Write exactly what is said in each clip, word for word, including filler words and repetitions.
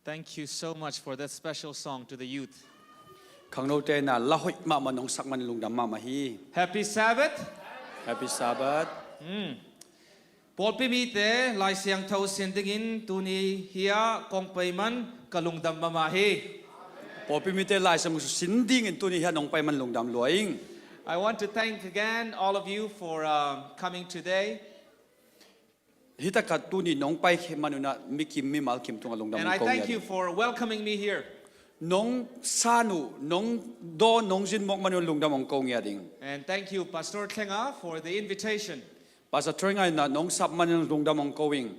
Thank you so much for that special song to the youth. Khangnote in a la hoih mahmah nong sak man lungdam mahmah hi. Happy Sabbath. Happy Sabbath. Pawlpi mite Lai Siangtho sin dingin tuni hi-a kong pai man ka lungdam mahmah hi. Pawlpi mite Lai Siangtho sin dingin tuni hi-a nong pai man lungdam lua ing. I want to thank again all of you for uh, coming today. Hih takah tuni nong pai khia man un a mikim mimal kim tungah lungdam kong ko ngiat ding. And I thank you for welcoming me here. Nong san uh, nong dawn, nong zin mawk man un lungdam kong ko ngiat ding. And thank you, Pastor Tlenga, for the invitation. Pastor Tlenga in a nong sap man un lungdam kong ko ing.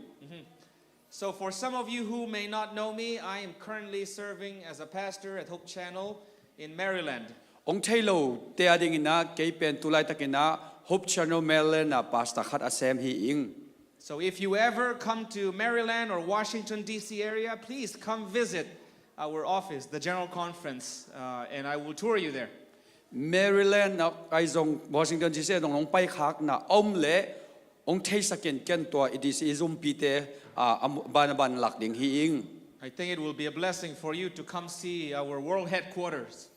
So for some of you who may not know me, I am currently serving as a pastor at Hope Channel in Maryland. Hong thei lote a dingin a, kei pen tu laitakin a Hope Channel Maryland ah pastor khat a sem hi ing. So if you ever come to Maryland or Washington D C area, please come visit our office, the General Conference, uh, and I will tour you there. Maryland ah ahi zong Washington D C ah zong nong paikhakna om leh hong theisak in, ken tua i D C zumpite a, a mu-, banban lak ding hi ing. I think it will be a blessing for you to come see our world headquarters.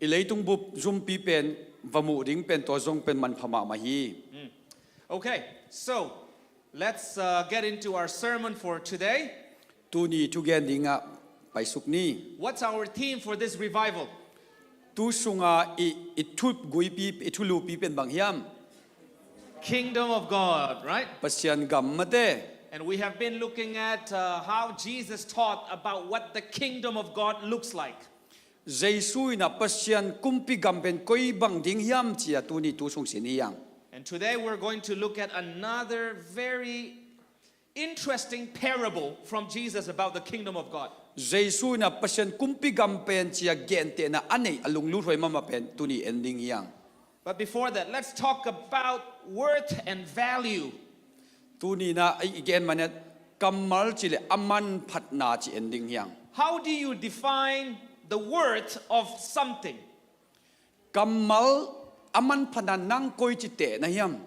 I leitung bup zumpi pen va muh ding pen tua zong pen manpha mahmah hi. Okay, so let's uh, get into our sermon for today. Tuni thugen dingah paisuk ni. What's our theme for this revival? Tu sunga i, i thuguipi, i thulupi pen bang hiam? Kingdom of God, right? Pasian gam mate. And we have been looking at uh, how Jesus taught about what the kingdom of God looks like. Jesu in a Pasian kumpi gam pen koi bang ding hiam ci-a tuni tu sung sin hi ing. And today we're going to look at another very interesting parable from Jesus about the kingdom of God. Jesu in a Pasian kumpi gam pen ci-a gentehna a neih a lunglut huai mahmah pen tuni en ding hi ing. But before that, let's talk about worth and value. Tuni in a i gen man in kammal ci le a manphatna ci en ding hi ing. How do you define the worth of something? Kammal a manphatna nang koici teh na hiam?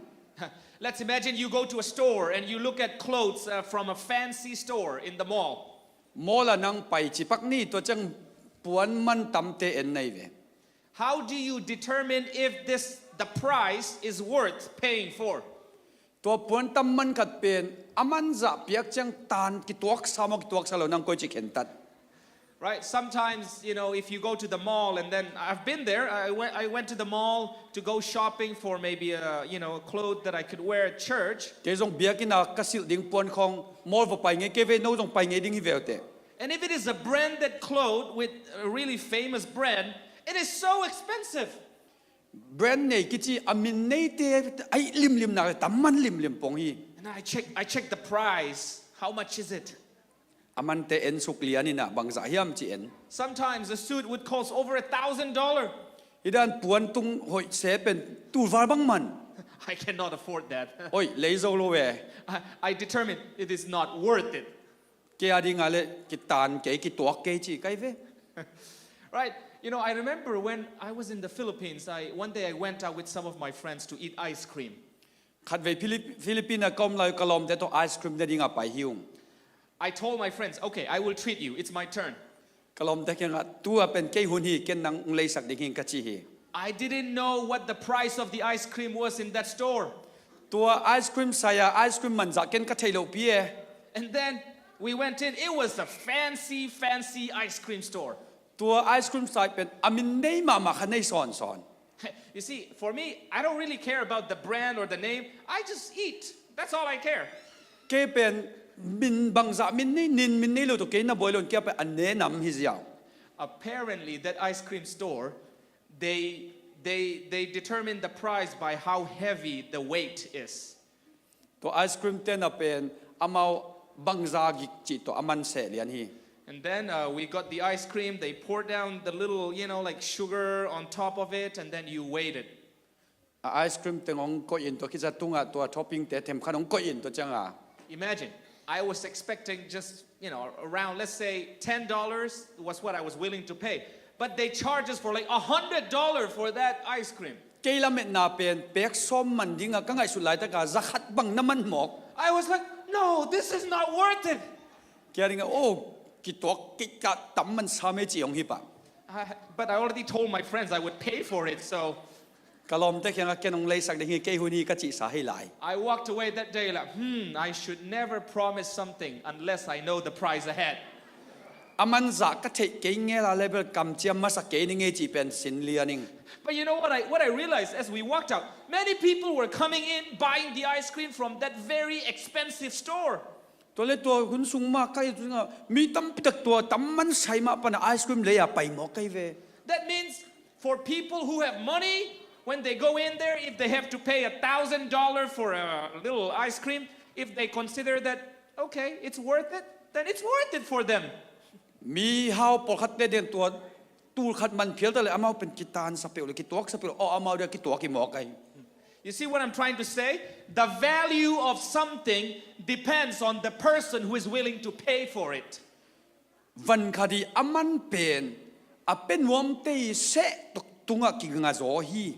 Let's imagine you go to a store and you look at clothes uh, from a fancy store in the mall. Mall ah nang pai cipak ni, tua ciang puan mantamte en na hi ve. How do you determine if this the price is worth paying for? Tua puan tam man khat pen a man zah piak ciang tan kituaksa maw kituaksa lo nang koici khentat? Right? Sometimes, you know, if you go to the mall and then I've been there, I went, I went to the mall to go shopping for maybe a, you know, a cloth that I could wear at church. Kei zong biakinn ah ka silh ding puan khawng mall va pai ngei kei ve, no zong pai ngei ding hi ve uh teh. And if it is a branded cloth with a really famous brand, it is so expensive. Brand nei kici a min neite a ih limlim nak le tam man limlim pong hi. And I check, I check the price. How much is it? A mante en suk lian in a bangzah hiam ci en. Sometimes a suit would cost over a thousand dollar. Hi dan puan tung hoih se pen tul val bang man. I cannot afford that. Oi, lei zo lo ve. I, I determine it is not worth it. Kei a ding a le kitan kei, kituak kei ci kai ve. Right? You know, I remember when I was in the Philippines, I, one day I went out with some of my friends to eat ice cream. Khatvei Philip-, Philippine ah ka om lai ka lawmte tawh ice cream ne ding a pai hi ung. I told my friends, "Okay, I will treat you. It's my turn." Ka lawmte kiangah, "Tua pen kei hun hi, ken nang hong leisak ding hi ing," ka ci hi. I didn't know what the price of the ice cream was in that store. Tua ice cream sai-a ice cream manzah ken ka thei lo pi e. And then we went in. It was a fancy, fancy ice cream store. Tua ice cream sai pen a min nei mahmah kha nei sawnsawn. You see, for me, I don't really care about the brand or the name. I just eat. That's all I care. Kei pen min bangzah min nei, nin min nei lo tawh kei na buai lo in, kei a pen a ne nam hi ziau. Apparently, that ice cream store, they, they, they determine the price by how heavy the weight is. Tua ice cream te na pen amau bangza gik cih tawh a man seh lian hi. And then uh, we got the ice cream. They poured down the little, you know, like sugar on top of it, and then you weighed it. A ice cream teng hong koih in tua khitsa tungah tua topping te themkhat hong koih in tua cianga. Imagine, I was expecting just, you know, around, let's say, ten dollars was what I was willing to pay. But they charge us for like a hundred dollar for that ice cream. Kei lametna pen pek sawm man dinga ka ngaihsut laitaka zakhat bang na man mawk. I was like, "No, this is not worth it." Kei a dinga, "Oh, Kituak kei ka tam man sa mei ci hong hi pah. I, but I already told my friends I would pay for it, so Ka lawmte kiangah ken hong leisak ding hi, kei hun hi ka cihsa hi lai. I walked away that day like, hmm, I should never promise something unless I know the price ahead. A man zah ka theih kei ngel a leh bel kamciam masa kei ning ei cih pen sin lian ing. But you know what I, what I realized as we walked out? Many people were coming in buying the ice cream from that very expensive store. Tua leh tua hun sung mah ka i tu nga mi tampi tak tua tam man sai mah pana ice cream lei a pai mawk kei ve. That means for people who have money, when they go in there, if they have to pay a thousand dollar for a little ice cream, if they consider that, okay, it's worth it, then it's worth it for them. Mi hau pawlkhatte den tua tul khat man phial ta leh amau pen kitansa peuh leh kituaksa peuh leh aw amau dia kituak hi mawk kei. You see what I'm trying to say? The value of something depends on the person who is willing to pay for it. Van khat hi a man pen a pe nuamte i seh tuk tungah kingazaw hi.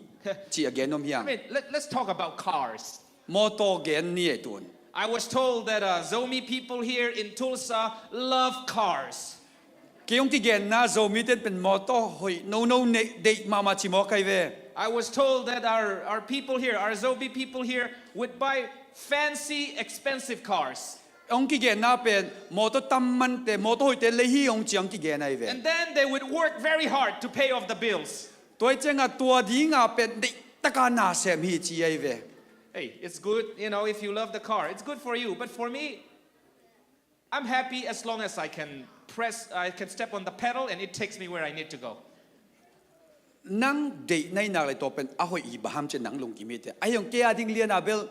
Ci a gen om I hiam? Mean, let, let's talk about cars. Mawtaw gen ni ei tun. I was told that uh, Zomi people here in Tulsa love cars. Kei hong kigenna Zomite in pen mawtaw hoih nono nei deih mahmah ci mawk kei ve. I was told that our, our people here, our Zomi people here, would buy fancy, expensive cars. Hong kigenna pen mawtaw tam mante mawtaw hoihte lei hi hong ci hong kigen ahi ve. And then they would work very hard to pay off the bills. Tua hi ciangah tua dinga pen deih taka na sem hi ci ahi ve. Hey, it's good, you know, if you love the car, it's good for you. But for me, I'm happy as long as I can press, I can step on the pedal and it takes me where I need to go. Nang deih na hi nak leh tua pen a hoih hi bang hiam ci nang lungkim hi teh. Ahi hong kei a ding lian a bel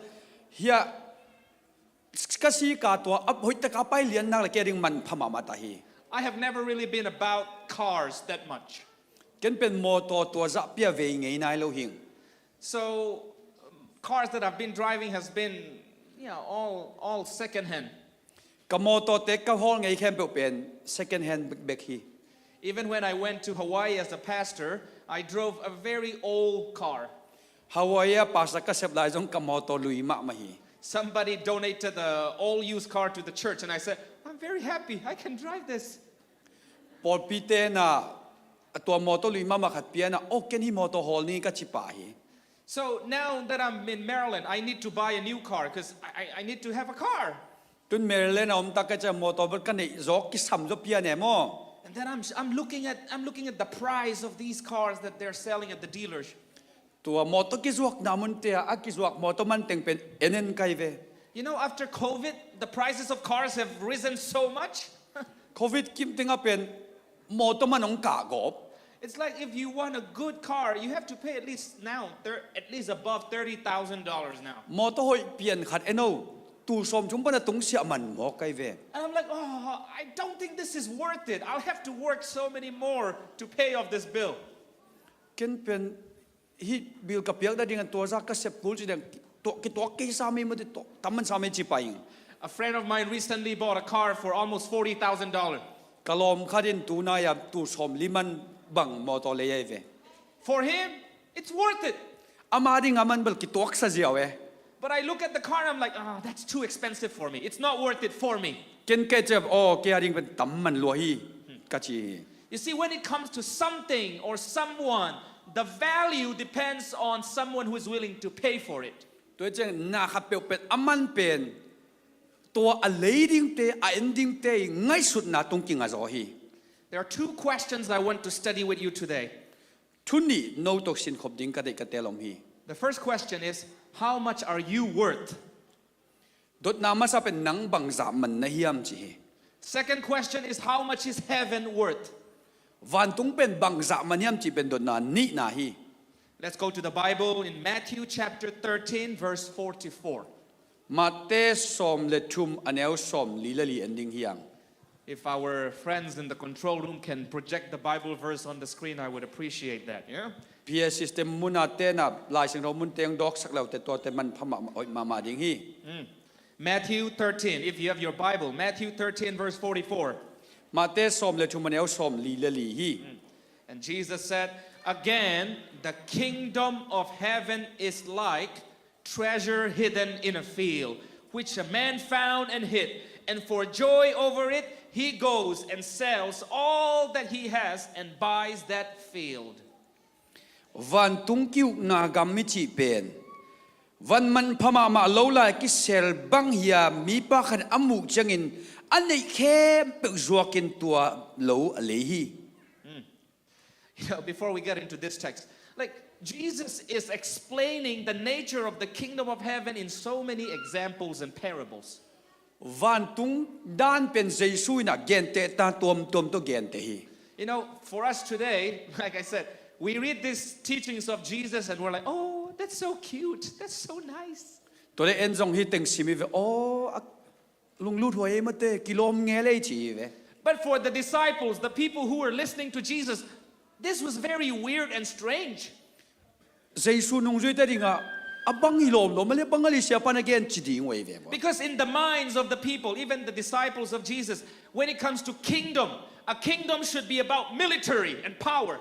hiah ka si ka tua a hoih taka pai lian nak leh kei a ding manpha mahmah ta hi. I have never really been about cars that much. Ken pen mawtaw tua zah pia vei ngei nai lo hing. So, um, cars that I've been driving has been, you know, all, all second hand. Ka mawtawte ka hawl ngei khempeuh pen second hand bekbek hi. Even when I went to Hawaii as a pastor, I drove a very old car. Hawaii a pastor ka sep lai zong ka mawtaw lui mahmah hi. Somebody donated an old used car to the church, and I said, I'm very happy. I can drive this. Pawlpite na a tua mawtaw lui mahmah khat piana aw ken hi mawtaw hawl ni ka ci pah hi. So now that I'm in Maryland, I need to buy a new car because I, I, I need to have a car. Tun Maryland a om tak ka cia mawtaw bel ka neih zawk kisam zaw pian e maw? And then I'm, I'm, looking at, I'm looking at the price of these cars that they're selling at the dealers. Tua mawtaw kizuakna munte a kizuak mawtaw man teng pen en en kai ve. You know, after COVID, the prices of cars have risen so much. COVID kim tengah pen mawtaw man hong kah gawp. It's like if you want a good car, you have to pay at least now, thir- at least above thirty thousand dollars now. Mawtaw hoih pian khat eno tul sawm chung pana tungsiah man mawk kai ve. And I'm like, oh, I don't think this is worth it. I'll have to work so many more to pay off this bill. Ken pen hih bill ka piak nading an tua za ka sep kul ci deng kituak kei sa mei mawte tamman sa mei ci pai ing. A friend of mine recently bought a car for almost forty thousand dollars. Ka lawm khat in tunai a tul sawm li man bang mawtaw lei ahi ve. For him, it's worth it. Ama ding a man bel kituaksa ziau e. But I look at the car and I'm like, ah, that's too expensive for me. It's not worth it for me. Ken kei cep aw kei a ding pen tamman lua hi ka ci hi. You see, when it comes to something or someone, the value depends on someone who is willing to pay for it. Tua ciang na khat peuh pen a man pen tua a lei dingte a en dingte i ngaihsutna tung kinga zaw hi. There are two questions I want to study with you today. Thu nih no tawh sinkhop ding ka deih ka tel om hi. The first question is, how much are you worth? Dotna masa pen nang bangzah man na hiam ci hi. Second question is, how much is heaven worth? Vantung pen bangzah man hiam ci pen dotna nihna hi. Let's go to the Bible in Matthew chapter thirteen, verse forty-four. Mate sawm le thum a neu sawm li le li en ding hiang. If our friends in the control room can project the Bible verse on the screen, I would appreciate that. Yeah? P A system muna tena Lai Siangtho mun teng dawksak lo te tua te man pha mah mah ding hi. Mm. Matthew thirteen, if you have your Bible, Matthew thirteen, verse forty-four. Mate sawm le thum a neu sawm li le li hi. Mm. And Jesus said, again, the kingdom of heaven is like treasure hidden in a field, which a man found and hid. And for joy over it, he goes and sells all that he has and buys that field. Vantung ki-ukna gam i cih pen van manpha mahmah lo lai a kisel bang hi a, mipa khat in a muh ciangin a neih khempeuh zuakin tua lo a lei hi. You know, before we get into this text, like, Jesus is explaining the nature of the kingdom of heaven in so many examples and parables. Vantung dan pen Jesu in a genteh ta tuamtuam tawh genteh hi. You know, for us today, like I said, we read these teachings of Jesus and we're like, "Oh, that's so cute. That's so nice." Tua leh en zong hih teng sim hi ve, aw, a lunglut huai ei mate, kilawm ngel ei ci hi ve. But for the disciples, the people who were listening to Jesus, this was very weird and strange. Jesu nungzuite dingah a bang hi lawmlawm a le, bang a le siapa na gen ci ding uh ei ve maw. Because in the minds of the people, even the disciples of Jesus, when it comes to kingdom, a kingdom should be about military and power.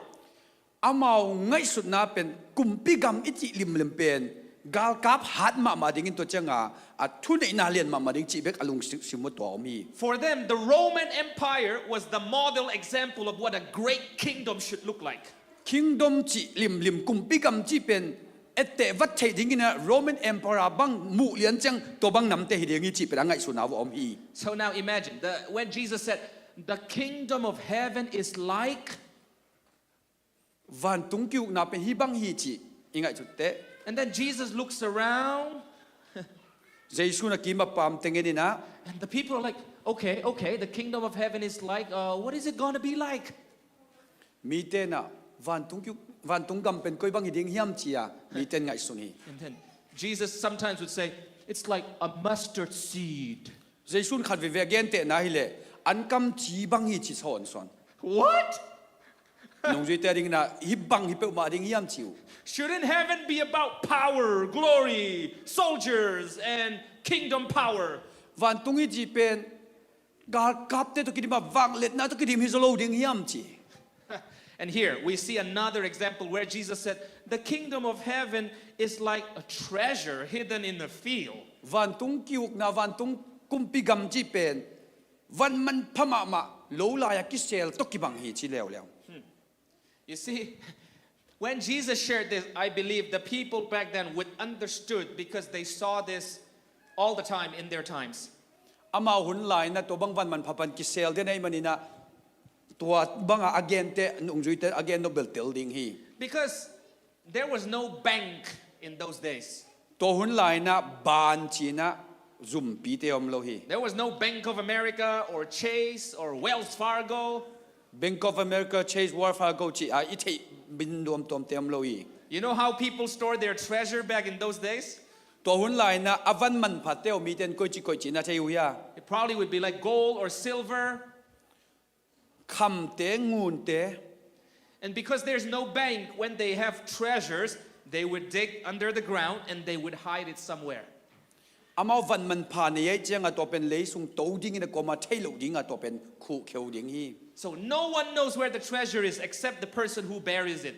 Amau ngaihsutna pen kumpi gam i cih limlim pen galkap hat mahmah dingin, tua cianga a thuneihna lian mahmah ding cih bek a lungsim uh tua om hi. For them, the Roman Empire was the model example of what a great kingdom should look like. Kingdom cih limlim, kumpi gam cih pen etteh vat theih dingin a Roman Emperor bang muh lian ciang tua bang namte hi ding hi cih pen a ngaihsutna uh a om hi. So now imagine, the, when Jesus said, "The kingdom of heaven is like," Vantung ki-ukna pen hih bang hi cih i ngaihsut teh, and then Jesus looks around, Jesu na kim a pam teng en in ah, and the people are like, "Okay, okay, the kingdom of heaven is like, uh, what is it gonna be like?" Mite in ah, vantung ki-uk, vantung gam pen koi bang hi ding hiam ci a mite in ngaihsun hi. And then Jesus sometimes would say, "It's like a mustard seed." Jesu in khat veivei a gentehna hi leh, an kam ci bang hi ci sawnsawn. What? Nungzuite a dingin ah, hih bang hi peuhmah ding hiam ci uh. Shouldn't heaven be about power, glory, soldiers, and kingdom power? Vantung i cih pen galkapte tawh kidim a, vangliatna tawh kidim hi zaw lo ding hiam ci. And here we see another example where Jesus said, "The kingdom of heaven is like a treasure hidden in a field." Vantung ki-ukna, vantung kumpi gam cih pen van manpha mahmah lo lai a kisel tawh kibang hi ci leuleu. You see, when Jesus shared this, I believe the people back then would understood because they saw this all the time in their times. Amau hun lai-in ah tua bang van manpha pan kisel den ahih manin ah, tua bangah a gente, nungzuite a gen nop bel tel ding hi. Because there was no bank in those days. Tua hun lai-in ah ban ci-in ah zumpite om lo hi. There was no Bank of America or Chase or Wells Fargo. Bank of America, Chase, Wells Fargo ci a i theih min tuamtuamte om lo hi. You know how people stored their treasure back in those days? Tua hun lai-in ah a van manphate uh mite in koici koici na thei uh hia? It probably would be like gold or silver. Khamte, ngunte. And because there's no bank, when they have treasures, they would dig under the ground and they would hide it somewhere. Amau van manpha nei ahih ciangah tua pen lei sung to dingin a kuamah thei loh dingah tua pen khuhkheu ding hi. So no one knows where the treasure is except the person who buries it.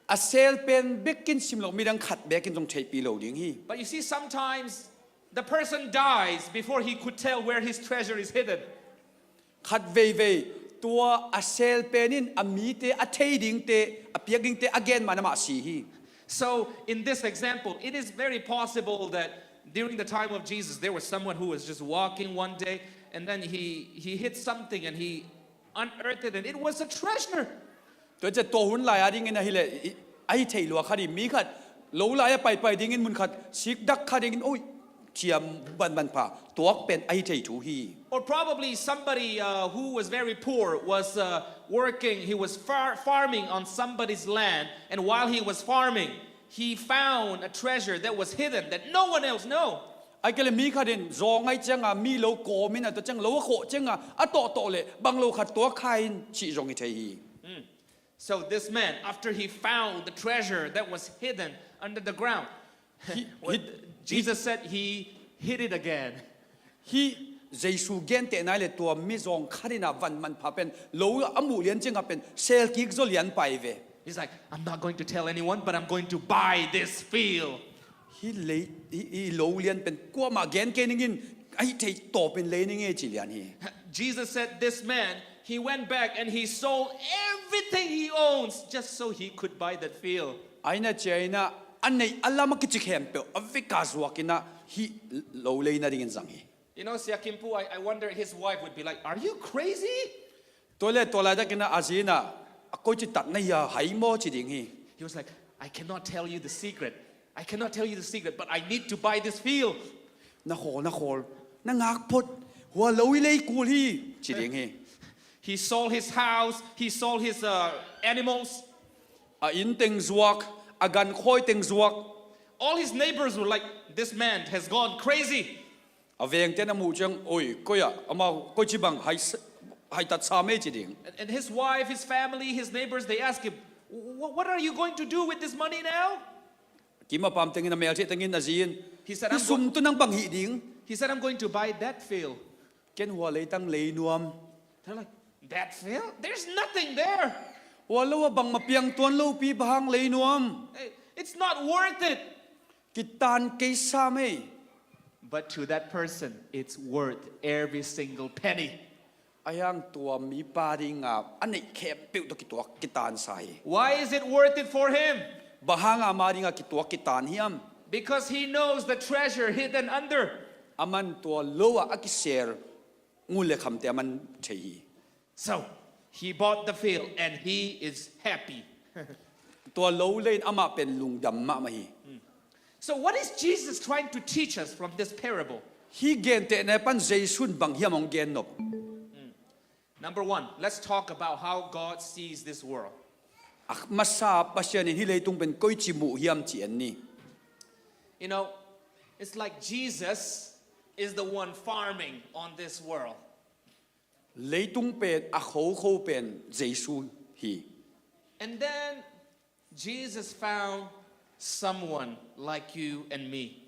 A sel pen bekin sim loh midang khat bekin zong theihpih lo ding hi. But you see, sometimes the person dies before he could tell where his treasure is hidden. Khat veivei tua a sel pen in a mite, a thei dingte, a piak dingte a gen mah in amah si hi. So, in this example, it is very possible that during the time of Jesus, there was someone who was just walking one day, and then he, he hid something and he unearthed it, and it was a treasure. Tua ciang tua hun lai a dingin ahi leh, i, ahi thei lua khat hi, mi khat lo lai a paipai dingin mun khat sikdak kha dingin, oi, ciam banban pha, tuak pen ahi thei thu hi. Or probably somebody uh, who was very poor was uh, working, he was far- farming on somebody's land, and while he was farming, he found a treasure that was hidden that no one else know. Ahih kei leh mi khat in zawng ahih ciangin mi lo kawm in a, tua ciang lo a khawh ciangin a tawhtawh leh bang lo khat tuak kha in cih zong hi thei hi. So this man, after he found the treasure that was hidden under the ground, He- what- he- Jesus said he hid it again. Hih Jesu gentehna leh tua mi zawng khat in a van manpha pen lo a muh lian ciangin pen sel kik zaw lian pai ve. He's like, "I'm not going to tell anyone, but I'm going to buy this field." Hih lei, hih, hih lo lian pen kuamah gen kei ning in, ahi thei tawpin lei ning e ci lian hi. Jesus said this man, he went back and he sold everything he owns just so he could buy that field. Aina ciaina, a neih a lam a kici khempeuh a veka zuakinah hih lo lei nadingin zang hi. You know, Sia Kim Pu, I, I wonder his wife would be like, "Are you crazy?" Tua le tua laitakinah a zi inah, "A koici tat na hia, hai maw?" ci ding hi. He was like, "I cannot tell you the secret. I cannot tell you the secret, but I need to buy this field." Na khawl, na khawl, na ngak phot, hua lo i lei kul hi, ci ding hi. He sold his house, he sold his uh, animals. A inn teng zuak, a gan khawi teng zuak. All his neighbors were like, "This man has gone crazy." A vengte na muh ciang, "Oi, koi ah, amau koici bang hai, haitat sa mei," ci ding. And, and his wife, his family, his neighbors, they ask him, "Wh- what are you going to do with this money now?" Kim a pam tengin a mel ciah tengin a zi in, He said, "I'm "Hih sum go- tu nang bang hih ding?" He said, "I'm going to buy that field." "Ken hua leitang lei nuam." They're like, "That field? There's nothing there." "Hua lo ah bangmah piang tuan lopi, bang hang lei nuam?" Hey, it's not worth it. Kitan kei sa mei. But to that person, it's worth every single penny. Ahi hang tua mipa dinga a neih khempeuh tawh kituak kitan sa hi. Why is it worth it for him? Bang hanga ama dinga kituak kitan hiam? Because he knows the treasure hidden under. Aman tua lo ah a kisel ngun le khamte aman thei hi. So, he bought the field and he is happy. Tua lo lei in amah pen lungdam mahmah hi. So, what is Jesus trying to teach us from this parable? Hih gentehna pan Jesu in bang hiam hong gen nop? Number one, let's talk about how God sees this world. A masa, Pasian in hih leitung pen koici muh hiam ci en ni. You know, it's like Jesus is the one farming on this world. Leitung pen a khokho pen Jesu hi. And then Jesus found someone like you and me.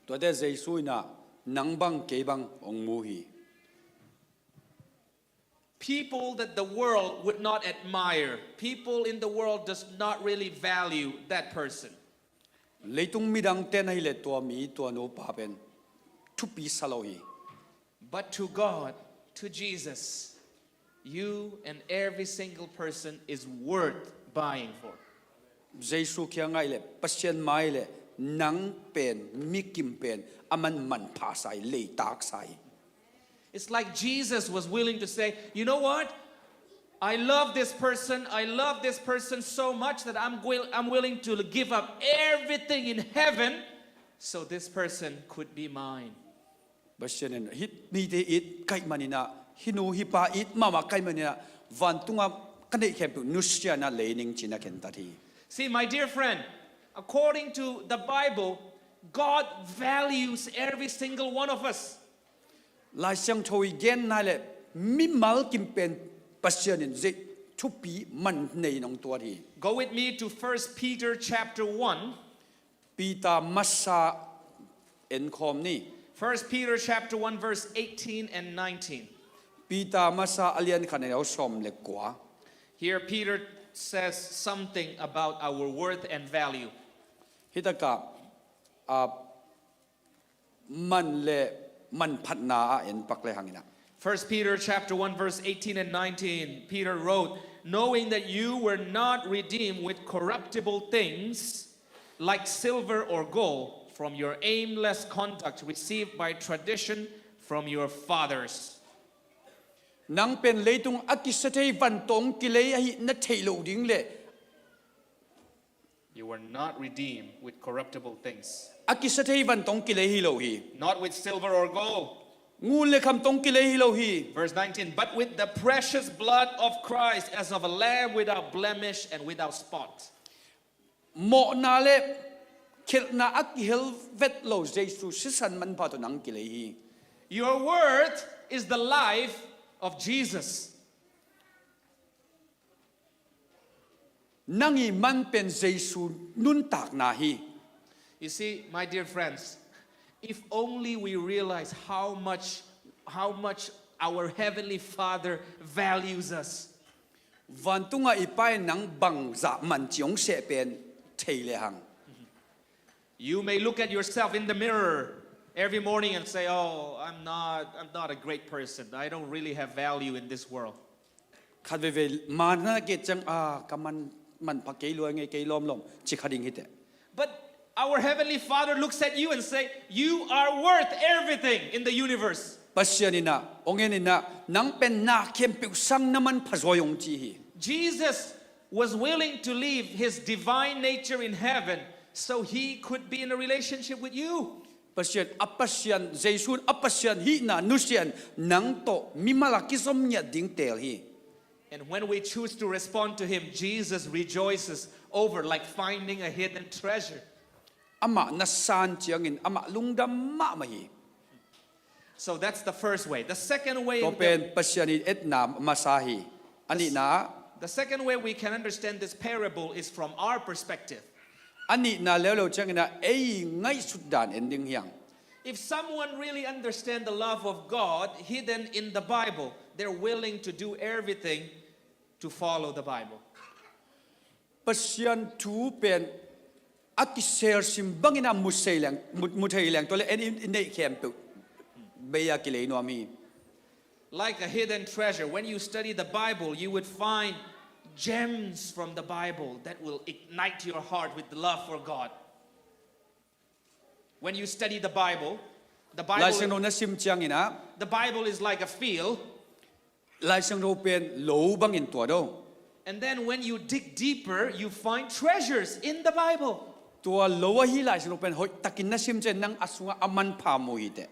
Tuate Jesu inah nang bang kei bang hong mu hi. People that the world would not admire. People in the world does not really value that person. Leitung midangte na hileh tua mi, tua nupa pen thupi sa lo hi. But to God, to Jesus, you and every single person is worth buying for. Jesu kiangah hileh, Pasian mai hileh, nang pen, mikim pen, aman manpha sa hi, leitak sa hi. It's like Jesus was willing to say, "You know what? I love this person. I love this person so much that I'm, will, I'm willing to give up everything in heaven so this person could be mine." Pasian in hih mite it kaih maninah, hih nu hih pa it mahmah kaih maninah, vantunga ka neih khempeuh nusiatna lei ning ci-in a khentat hi. See, my dear friend, according to the Bible, God values every single one of us. Lai Siangtho i genna hileh mimal kim pen Pasian in zeih thupi man nei nong tuat hi. Go with me to First Peter chapter one. Peter masa en khawm ni. First Peter chapter one, verse eighteen and nineteen. Peter masa a lian khat a neu sawm le kua. Here Peter says something about our worth and value. Hih takah, a, man le manphatna a en pak le hang inah. First Peter chapter one, verse eighteen and nineteen, Peter wrote, "Knowing that you were not redeemed with corruptible things like silver or gold from your aimless conduct received by tradition from your fathers." Nang pen leitung a kisa thei van tawh kilei ahih na theih loh ding le You were not redeemed with corruptible things. A kisa thei van tawh kilei hi lo hi. Not with silver or gold. Ngun le kham tawh kilei hi lo hi. Verse nineteen, "But with the precious blood of Christ, as of a lamb without blemish and without spot." Mawhna le khelhna a kihel vet lo Jesu sisan manpha tawh nang kilei hi. Your worth is the life of Jesus. Nang i man pen Jesu nuntakna hi. You see, my dear friends, if only we realize how much, how much our Heavenly Father values us. Vantunga i Pa in nang bangzah man ci hong seh pen thei le hang. You may look at yourself in the mirror every morning and say, "Oh, I'm not, I'm not a great person. I don't really have value in this world." Khat veivei manna kei ciang a ka man manpha kei lua ngei kei lawmlawm ci kha ding hi teh. But our Heavenly Father looks at you and say, "You are worth everything in the universe." Pasian in ah, ong en in ah, nang pen na khempeuh sang na manpha zaw hi ong ci hi. Jesus was willing to leave his divine nature in heaven so he could be in a relationship with you. Pasian a Pasian, Jesu'n a Pasian hihna nusia in nang tawh mimal a kizom ngiat ding teel hi. And when we choose to respond to him, Jesus rejoices over like finding a hidden treasure. Amah na san ciangin amah lungdam mahmah hi. So that's the first way. The second way, Tua pen Pasian i etna masa hi. A nihna, the second way we can understand this parable is from our perspective. A nihna leuleu ciangin ah ei ngaihsut dan en ding hi hang. If someone really understand the love of God hidden in the Bible, they're willing to do everything to follow the Bible. Pasian thu pen a kiselsim bangin a mu sei leng, mu, mu thei leng, tua leh en i, i neih khempeuh bei a kilei nuam hi. Like a hidden treasure, when you study the Bible, you would find gems from the Bible that will ignite your heart with love for God. When you study the Bible, the Bible, Laisiangtho na sim ciangin ah, the Bible is like a field. Laisiangtho pen lo bangin tua do. And then when you dig deeper, you find treasures in the Bible. Tua lo ahi Laisiangtho pen hoih takin na sim ciang nang a sungah a manpha mu hi teh.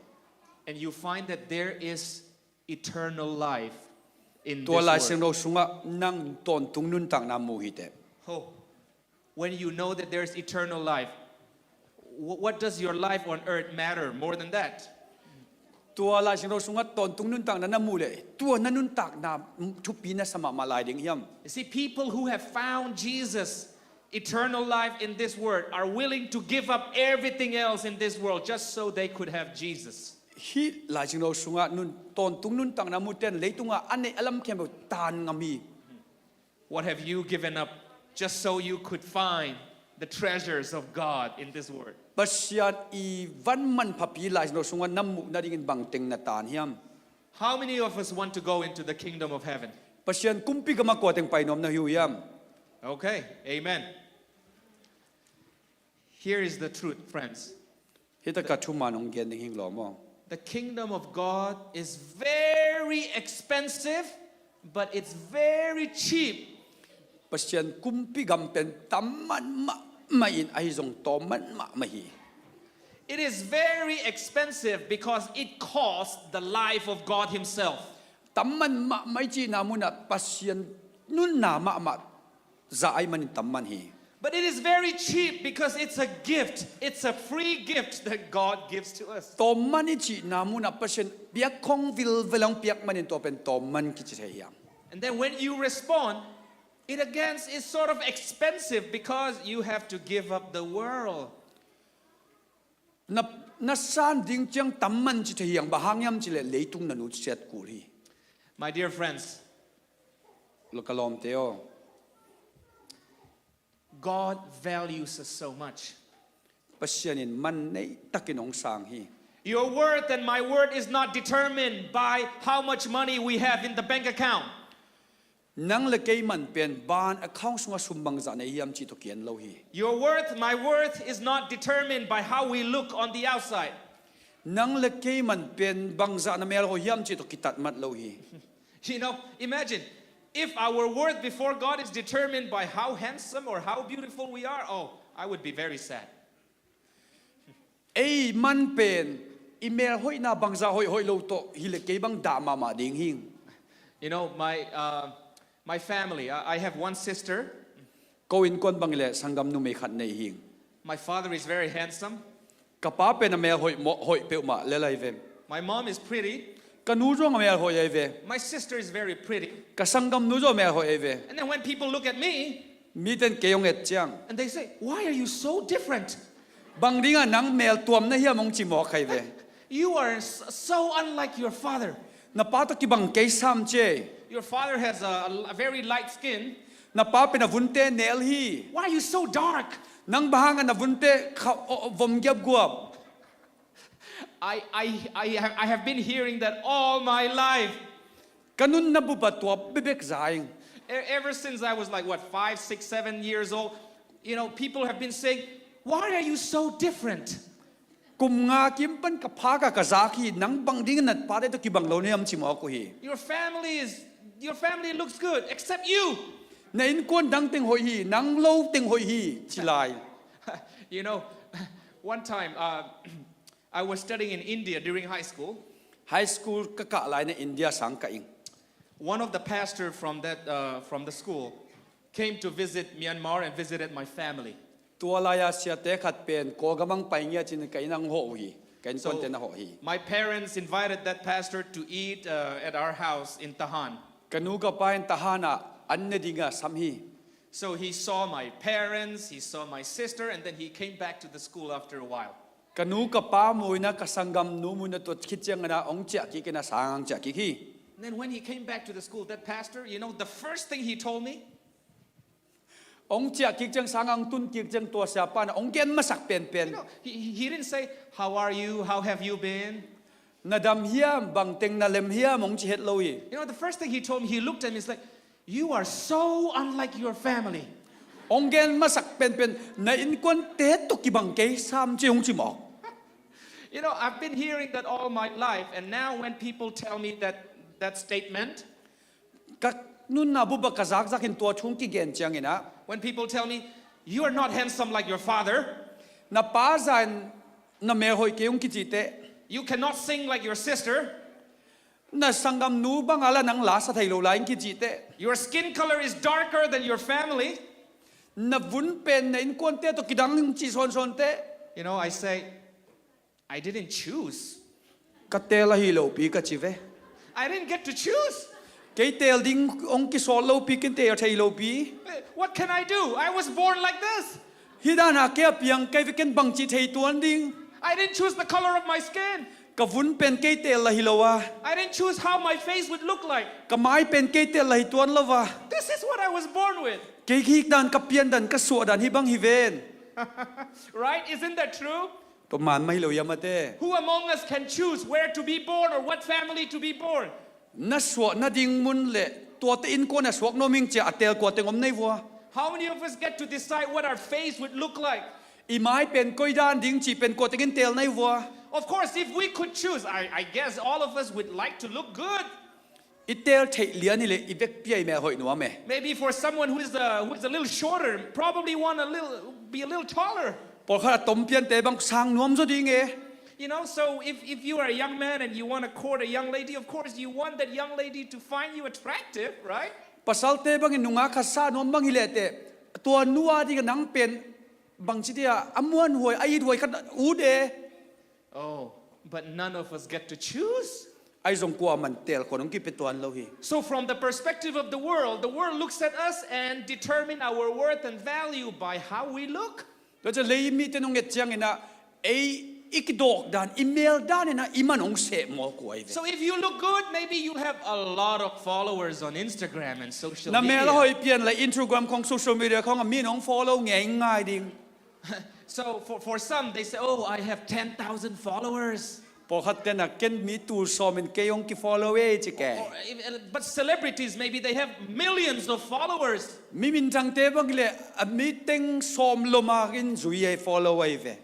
And you find that there is eternal life in Tua this world. Laisiangtho sungah nang tawntung nuntakna mu hi teh. Oh, when you know that there's eternal life, wh- what does your life on earth matter more than that? Tua Laisiangtho sungah tawntung nuntakna na mu leh tua na nuntakna thupi na sa mahmah lai ding hiam? You see, people who have found Jesus, eternal life in this world, are willing to give up everything else in this world just so they could have Jesus. Hih Laisiangtho sungah nun, tawntung nuntakna mu ten leitungah a neih a lam khempeuh tan ngam hi. What have you given up just so you could find the treasures of God in this world? Pasian i van manphapi Laisiangtho sungah na muh nadingin bangteng na tan hiam? How many of us want to go into the kingdom of heaven? Pasian kumpi gamah kua teng pai nuam na hi uh hiam? Okay, amen. Here is the truth, friends. Hih takah thuman hong gen ding hing lawm aw. The kingdom of God is very expensive, but it's very cheap. Pasian kumpi gam pen tam man mahmah in ahi zong tawm man mahmah hi. It is very expensive because it costs the life of God Himself. Tam man mahmah i cihna munah Pasian nunna mahmah zah ahih manin tam man hi. But it is very cheap because it's a gift. It's a free gift that God gives to us. Tawm man i cihna munah Pasian piak khong vilvel hong piak manin tua pen tawm man kici thei hiam? And then when you respond, it again is sort of expensive because you have to give up the world. Na, na san ding ciang tam man ci thei hiam, bang hang hiam cih leh leitung na nusiat kul hi. My dear friends, Lo ka lawmte aw. God values us so much. Pasian in man nei takin hong sang hi. Your worth and my worth is not determined by how much money we have in the bank account. Nang le kei man pen bank account sungah sum bangzah nei hiam cih tawh kian lo hi. Your worth, my worth is not determined by how we look on the outside. Nang le kei man pen bangzah na melhoih hiam cih tawh kitat mat lo hi. You know, imagine if our worth before God is determined by how handsome or how beautiful we are, oh, I would be very sad. Ei man pen i melhoihna bangzah hoih hoih lo tawh hi le kei bang dah mahmah ding hing. You know, my, uh, my family, I, I have one sister. Ko innkuan bang hi le sanggam numei khat nei hing. My father is very handsome. Ka pa pen a melhoih mawh hoih peuhmah lel ahi ve. My mom is pretty. Ka nu zong a melhoih ahi ve. My sister is very pretty. Ka sanggam nu zong a melhoih ahi ve. And then when people look at me, Miten kei hong et ciang, and they say, "Why are you so different? Bang dingah nang mel tuam na hiam?" hong ci mawk ahi ve. You are s- so unlike your father. Na pa tawh kibang kei sam ci. Your father has a, a very light skin. Na pa pen a vunte nel hi. Why are you so dark?" Nang bang hang a na vunte kha, o, vom giapguap? I, I, I, have, I have been hearing that all my life. Ka nunna bup ah tua bekbek za ing. E- Ever since I was like, what, five, six, seven years old, you know, people have been saying, "Why are you so different?" Kum nga kim pan ka phak a ka zak hi, nang bang ding a na pate tawh kibang lo na hiam ci mawk uh hi. Your family is, your family looks good, except you. Na innkuan dang teng hoih hi, nang lo teng hoih hi, ci lai. You know, one time uh, I was studying in India during high school. High school ka kah lai na India sang kah ing. One of the pastor from that uh, from the school came to visit Myanmar and visited my family. Tua lai a siate khat pen Kawlgam ah pai ngiat in ka inn ah hong hawh uh hi, ka innkuante na hawh hi. My parents invited that pastor to eat uh, at our house in Tahan. Ka nu ka pa in Tahan ah an ne ding a sam hi. So he saw my parents, he saw my sister, and then he came back to the school after a while. Ka nu ka pa mu in ah, ka sanggam nu mu in ah, tua khit ciangin ah hong ciah kik in ah sang hong ciah kik hi. And then when he came back to the school, that pastor, you know, the first thing he told me, Hong ciah kik ciang, sang hong tun kik ciang tua siapa in ah hong gen masak penpen. You know, he, he he didn't say, "How are you? How have you been?" Na dam hiam, bang teng na lem hiam, hong ci het lo hi. You know, the first thing he told me, he looked at me, he's like, "You are so unlike your family." Hong gen masak penpen, na innkuante tawh kibang kei sam ci hong ci mawk. You know, I've been hearing that all my life, and now when people tell me that, that statement, Ka nunna bup ah ka zakzak in tua thu hong kigen ciangin ah, when people tell me, "You are not handsome like your father, na pa zah in na mel hoih kei," hong kici teh, you cannot sing like your sister, na sanggam nu bang a la nang la sa thei lo lai, hong kici teh, your skin color is darker than your family," na vun pen na innkuante tawh kidang, hong ci sawnsawn teh, you know, I say, "I didn't choose. Ka teel ahi lopi ka ci ve. I didn't get to choose. Kei teel ding hong kisawl lopi, ken teel thei lopi. What can I do? I was born like this. Hih dan a kei a piang kei ve, ken bangci thei tuan ding. I didn't choose the color of my skin. Ka vun pen kei teel la hi lo a, I didn't choose how my face would look like. ka mai pen kei teel la hi tuan lo a, This is what I was born with." kei hih dan, ka pian dan, ka suah dan hih bang hi ven. Right? Isn't that true? Tua man mah hi lo hiam a te? Who among us can choose where to be born or what family to be born? Na suah nading mun le tuate innkuan a suak nuam ing ci a a teel kua teng om na hi vua? How many of us get to decide what our face would look like? I mai pen koi dan ding cih pen kua teng in teel na hi vua? Of course, if we could choose, I, I guess all of us would like to look good. I teel theih lian hi leh i vekpi ah i mel hoih nuam e. Maybe for someone who is, a, who is a little shorter, probably want a little, be a little taller. Pawlkhat a tom piante bang sang nuam zaw ding e. You know, so if, if you are a young man and you want to court a young lady, of course you want that young lady to find you attractive, right? Pasalte bangin nungak khat sa nuam bang hi leh teh, tua nu a ding a nang pen bangci dia a muanhuai, a ithuai khat ut e. Oh, but none of us get to choose. Ahi zong kuaman teel khuan hong kipia tuan lo hi. So from the perspective of the world, the world looks at us and determine our worth and value by how we look. Tua ciang lei mite nong et ciangin ah, ei i kidawk dan, i mel dan in ah i man hong seh mawk uh ahi ve. So if you look good, maybe you'll have a lot of followers on Instagram and social Na mel a media. Hoih pian leh Instagram khong, social media khong a mi in hong follow ngeingai ding. So for, for some, they say, "Oh, I have ten thousand followers." Pawlkhat ten ah ken mi tul sawm in kei hong kifollow e ci ke. Or even, but celebrities, maybe they have millions of followers. Mi minthangte bang leh a mi teng sawm lom a in zui ahi, follow ahi ve.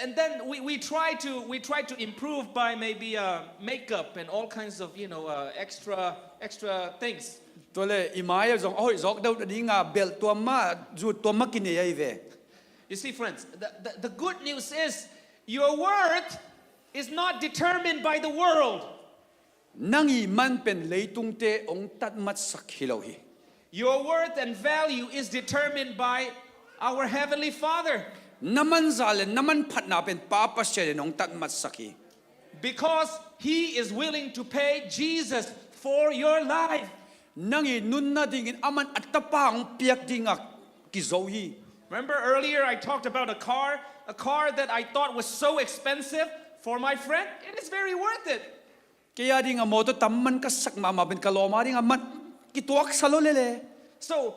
And then we, we try to we try to improve by maybe uh, makeup and all kinds of, you know, uh, extra extra things. Tua leh i mai ah zong a hoih zawk deuh ding a belh tuam mah, zut tuam mah kinei ahi ve. You see, friends, the, the, the good news is your worth is not determined by the world. Nang i man pen leitungte hong tatmatsak hi lo hi. Your worth and value is determined by our Heavenly Father. Na man zah leh na man phatna pen Pa Pasian in hong tatmatsak hi. Because He is willing to pay Jesus for your life. Nang i nunna dingin aman a tapa hong piak ding a kizo hi. Remember earlier I talked about a car, a car that I thought was so expensive. For my friend, it is very worth it. Kei a ding a mawtaw tam man ka sak mahmah pen ka lawm a ding a man kituak sa lo lele. So,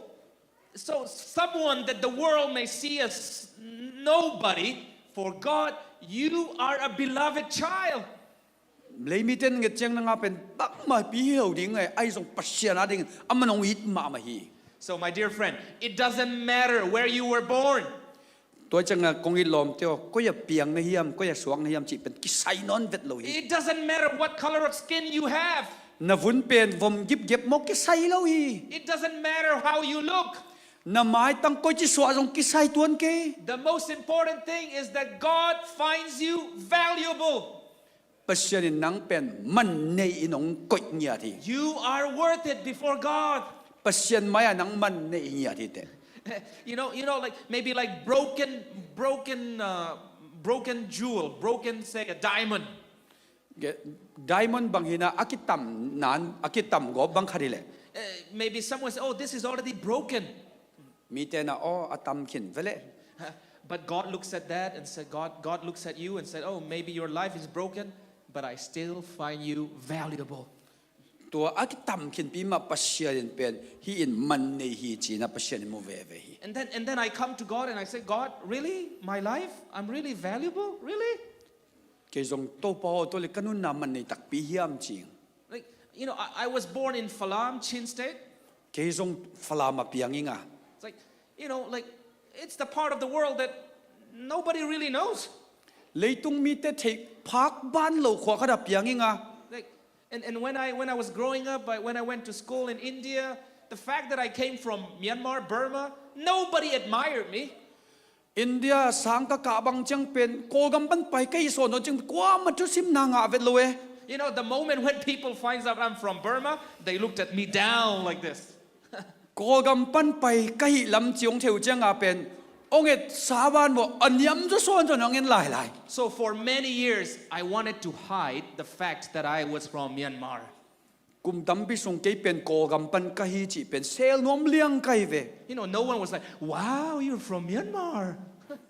So, someone that the world may see as nobody, for God, you are a beloved child. Leimite in nget ciang nang a pen bangmah pi hi lo ding e, ahi zong Pasian a ding amah in hong it mahmah hi. So, my dear friend, it doesn't matter where you were born. Tua ciangin kong it lawmte aw, koi ah piang na hiam, koi ah suak na hiam cih pen kisai nawn vet lo hi. It doesn't matter what color of skin you have. Na vun pen vom gipgep maw, kisai lo hi. It doesn't matter how you look. Na maitang koici suah zong kisai tuan kei. The most important thing is that God finds you valuable. Pasian in nang pen man nei in hong koih ngiat hi. You are worth it before God. Pasian mai-ah nang man nei ngiat hi teh. You know, you know, like, maybe like broken, broken, uh, broken jewel, broken, say, a diamond. Ge-, diamond bang hi na, a kitam nan, a kitam gawp bang khat hi leh. Uh, maybe someone say, "Oh, this is already broken." Mite na, "Oh, a tam khin ve leh." But God looks at that and said, God, God looks at you and said, "Oh, maybe your life is broken, but I still find you valuable." Tua a kitam khinpi mah Pasian in pen hih in man nei hi ci-in ah Pasian in mu veve hi. And then, and then I come to God and I say, "God, really? My life? I'm really valuable? Really?" Kei zong Topa aw, tua leh ka nunna man nei takpi hiam ci ing. Like, you know, I, I was born in Falam, Chin State. Kei zong Falam ah piang ing a. It's like, you know, like, it's the part of the world that nobody really knows. Leitung mite theih phak ban lo khua khat ah piang ing a. Like, and, and when I, when I was growing up, I, when I went to school in India, the fact that I came from Myanmar, Burma, nobody admired me. India sang ka kah bang ciang pen Kawlgam pan pai ka hih sawn lo ciang kuamah thusimna ngah vet lo e. You know, the moment when people finds out I'm from Burma, they looked at me down like this. Kawlgam pan pai ka hih lam ci hong thei uh ciang a pen hong et sa ban maw, a niam zaw sawn zaw hong en lailai. So for many years, I wanted to hide the fact that I was from Myanmar. Kum tampi sung kei pen Kawlgam pan ka hi cih pen sel nuam liang ka hi ve. You know, no one was like, "Wow, you're from Myanmar."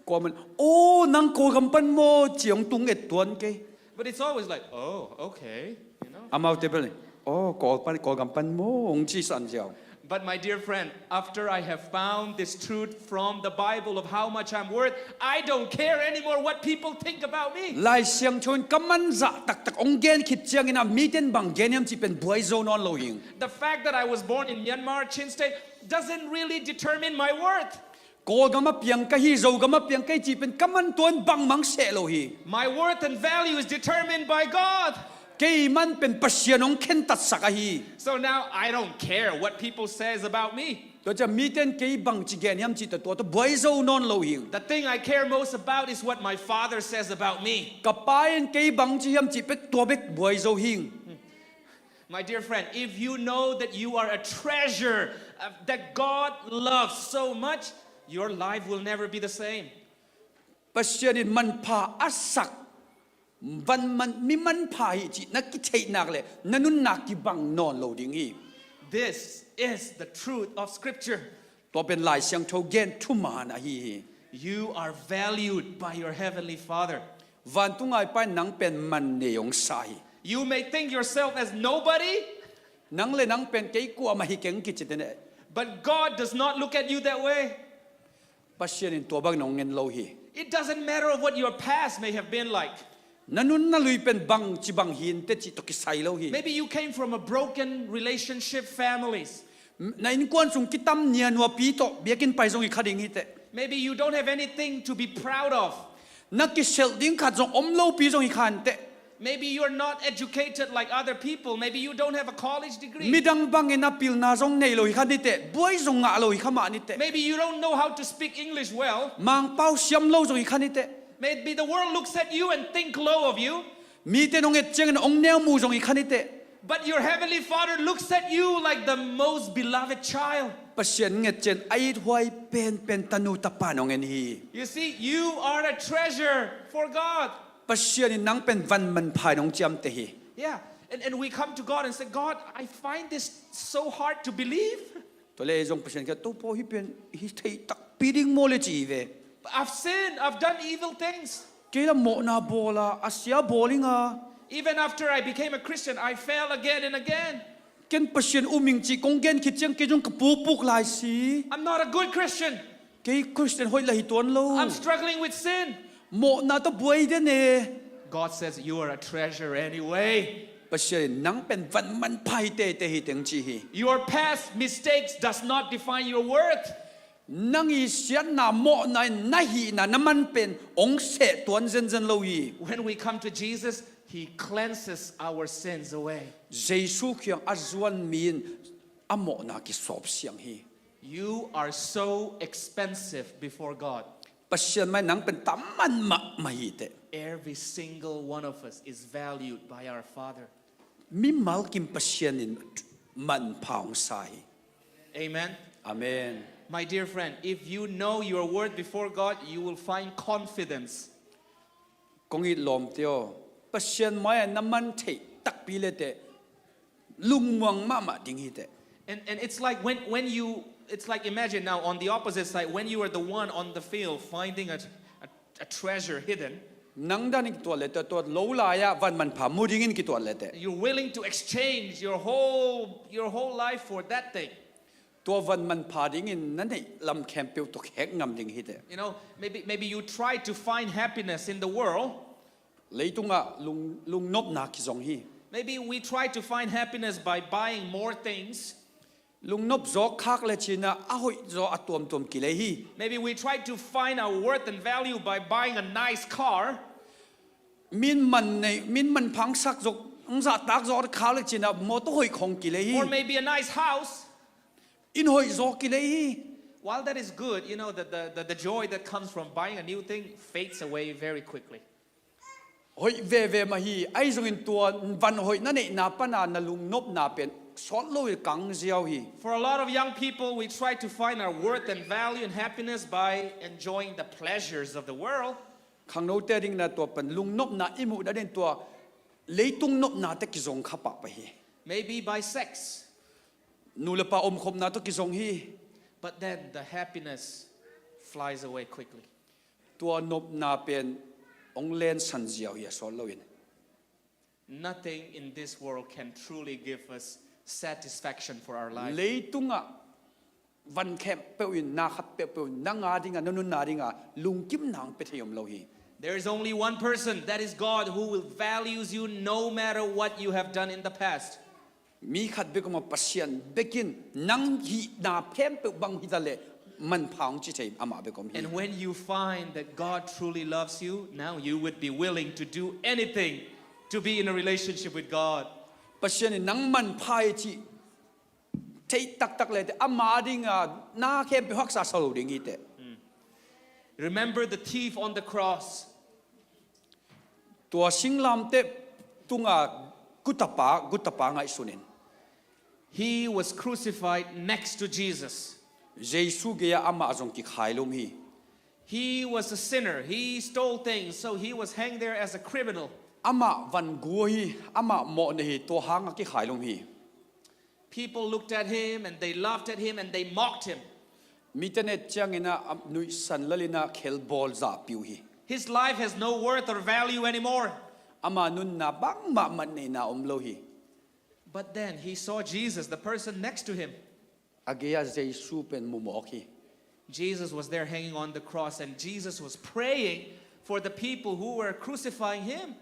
Kuamah in, "Oh, nang Kawlgam pan maw?" ci hong tung et tuan kei. But it's always like, "Oh, okay," you know. Amaute bel, "Oh, Kawl pan, Kawlgam pan maw?" hong ci san ziau. But my dear friend, after I have found this truth from the Bible of how much I'm worth, I don't care anymore what people think about me. Lai Siangtho in ka man zah taktak hong gen khit ciangin ah mite in bang gen hiam cih pen buai zo nawn lo hi ing. The fact that I was born in Myanmar, Chin State, doesn't really determine my worth. Kawlgam ah piang ka hi, Zogam ah piang ka hi cih pen ka man tua in bangmah seh lo hi. My worth and value is determined by God. Kei man pen Pasian hong khentatsak ahi. So now I don't care what people says about me. Tua ciang mite in kei bangci gen hiam cih tawh tua tawh buai zo nawn lo hi ing. The thing I care most about is what my father says about me. Ka pa in kei bangci hiam cih bek, tua bek buai zo hi ing. My dear friend, if you know that you are a treasure, uh, that God loves so much, your life will never be the same. Pasian in manpha a sak, van man, mi manpha hi cih na kitheih nak leh na nunna kibang nawn lo ding hi. This is the truth of Scripture. Tua pen Lai Siangtho gen thuman ahi hi. You are valued by your Heavenly Father. Vantung a i Pa in nang pen man nei hong sa hi. You may think yourself as nobody. Nang le nang pen kei kuamah hi keng kici te ne. But God does not look at you that way. Pasian in tua bangin hong en lo hi. It doesn't matter of what your past may have been like. Na nun na lui pen bangci bang hi inteh cih tawh kisai lo hi. Maybe you came from a broken relationship families. Na innkuan sung kitam nianuapi tawh biakinn pai zong hi kha ding hi teh. Maybe you don't have anything to be proud of. Na kiselh ding khat zong om lopi zong hi kha inteh. Maybe you're not educated like other people. Maybe you don't have a college degree. Midang bangin a pilna zong nei lo hi kha ni teh. Buai zong ngah lo hi kha mah ni teh. Maybe you don't know how to speak English well. Mangpau siam lo zong hi kha ni teh. Maybe the world looks at you and think low of you. Mite in hong et ciangin hong neu mu zong hi kha ni teh. But your heavenly Father looks at you like the most beloved child. Pasian in nget ciang a ithuai penpen tanu tapa in hong en hi. You see, you are a treasure for God. Pasian in nang pen van manpha in hong ciamteh hi. Yeah. And, and we come to God and say, "God, I find this so hard to believe." Tua leh ei zong Pasian kiang, "Topa, hih pen hi thei takpi ding maw le?" ci hi ve. "I've sinned, I've done evil things." Kei la mawhna bawl a, a sia bawl ing a. "Even after I became a Christian, I fell again and again." Ken Pasian um ing cih kong gen khit ciang kei zong ka pupuk lai si. I'm not a good Christian. Kei Christian hoih la hi tuan lo. I'm struggling with sin. Mawhna tawh buai den e. God says, "You are a treasure anyway." Pasian in nang pen van manpha hi teitei hi teng ci hi. Your past mistakes does not define your worth. Nang i siatna mawhna in na hihna na man pen hong seh tuan zenzen lo hi. When we come to Jesus, He cleanses our sins away. Jesu kiang a zuan mi in a mawhna kisawp siang hi. You are so expensive before God. Pasian mai nang pen tam man mahmah hi teh. Every single one of us is valued by our Father. Mimal kim Pasian in manpha hong sa hi. Amen. Amen. My dear friend, if you know your worth before God, you will find confidence. Kong it lawmte aw, Pasian mai-ah na man theih takpi le teh lungmuang mahmah ding hi teh. And, and it's like when, when you, it's like, imagine now, on the opposite side, when you are the one on the field finding a, a, a treasure hidden. Nang dan in kituat le teh, tua lo lai-ah van manpha mu dingin kituat le teh. You're willing to exchange your whole, your whole life for that thing. Tua van manpha dingin na neih lam khempeuh tawh khek ngam ding hi teh. You know, maybe, maybe you try to find happiness in the world. Leitungah lung, lungnopna kizong hi. Maybe we try to find happiness by buying more things. Lungnop zaw khak le cin ah a hoih zaw a tuamtuam kilei hi. Maybe we try to find our worth and value by buying a nice car. Min man nei, min manpha hong sak zaw, hong zahtak zaw khak le cin ah mawtaw hoih khong kilei hi. Or maybe a nice house. Inn hoih zaw kilei hi. While that is good, you know, the, the, the, the joy that comes from buying a new thing fades away very quickly. Hoih veve mah hi, ahi zongin tua van hoih na neihna pana na lungnopna pen sawt lo in kang ziau hi. For a lot of young people, we try to find our worth and value and happiness by enjoying the pleasures of the world. Khangnote dingin ah tua pen lungnopna i muhna dingin tua leitung nopna tawh kizong kha pahpah hi. Maybe by sex. Nu le pa omkhopna tawh kizong hi. But then the happiness flies away quickly. Tua nopna pen hong lensan ziau hi a sawt loin. Nothing in this world can truly give us satisfaction for our life. Leitungah van khempeuh in, na khat peuhpeuh in nang a dingah, na nunna dingah lungkimna hong pia thei om lo hi. There is only one person, that is God, who will values you no matter what you have done in the past. Mi khat bek om a, Pasian bek in nang hihna khempeuh bang hi ta leh manpha hong ci thei amah bek om hi. And when you find that God truly loves you, now you would be willing to do anything to be in a relationship with God. Pasian in nang manpha hi cih theih taktak le teh ama dingah na khempeuh haksa sa lo ding hi teh. Remember the thief on the cross. Tua singlamteh tunga gutapa, gutapa ngaihsun in. He was crucified next to Jesus. Jesu gei-ah amah zong kikhailum hi. He was a sinner. He stole things, so he was hanged there as a criminal. Amah van gu hi, amah mawhnei hi, tua hangah kikhailum hi. People looked at him and they laughed at him and they mocked him. Mite et ciangin ah, a nuihsan lel in ah khelbawl zahpih uh hi. His life has no worth or value anymore. Ama nunna bangmah manneihna om lo hi. But then he saw Jesus, the person next to him. A gei-ah Jesu pen mu mawk hi. Jesus was there hanging on the cross, and Jesus was praying for the people who were crucifying him.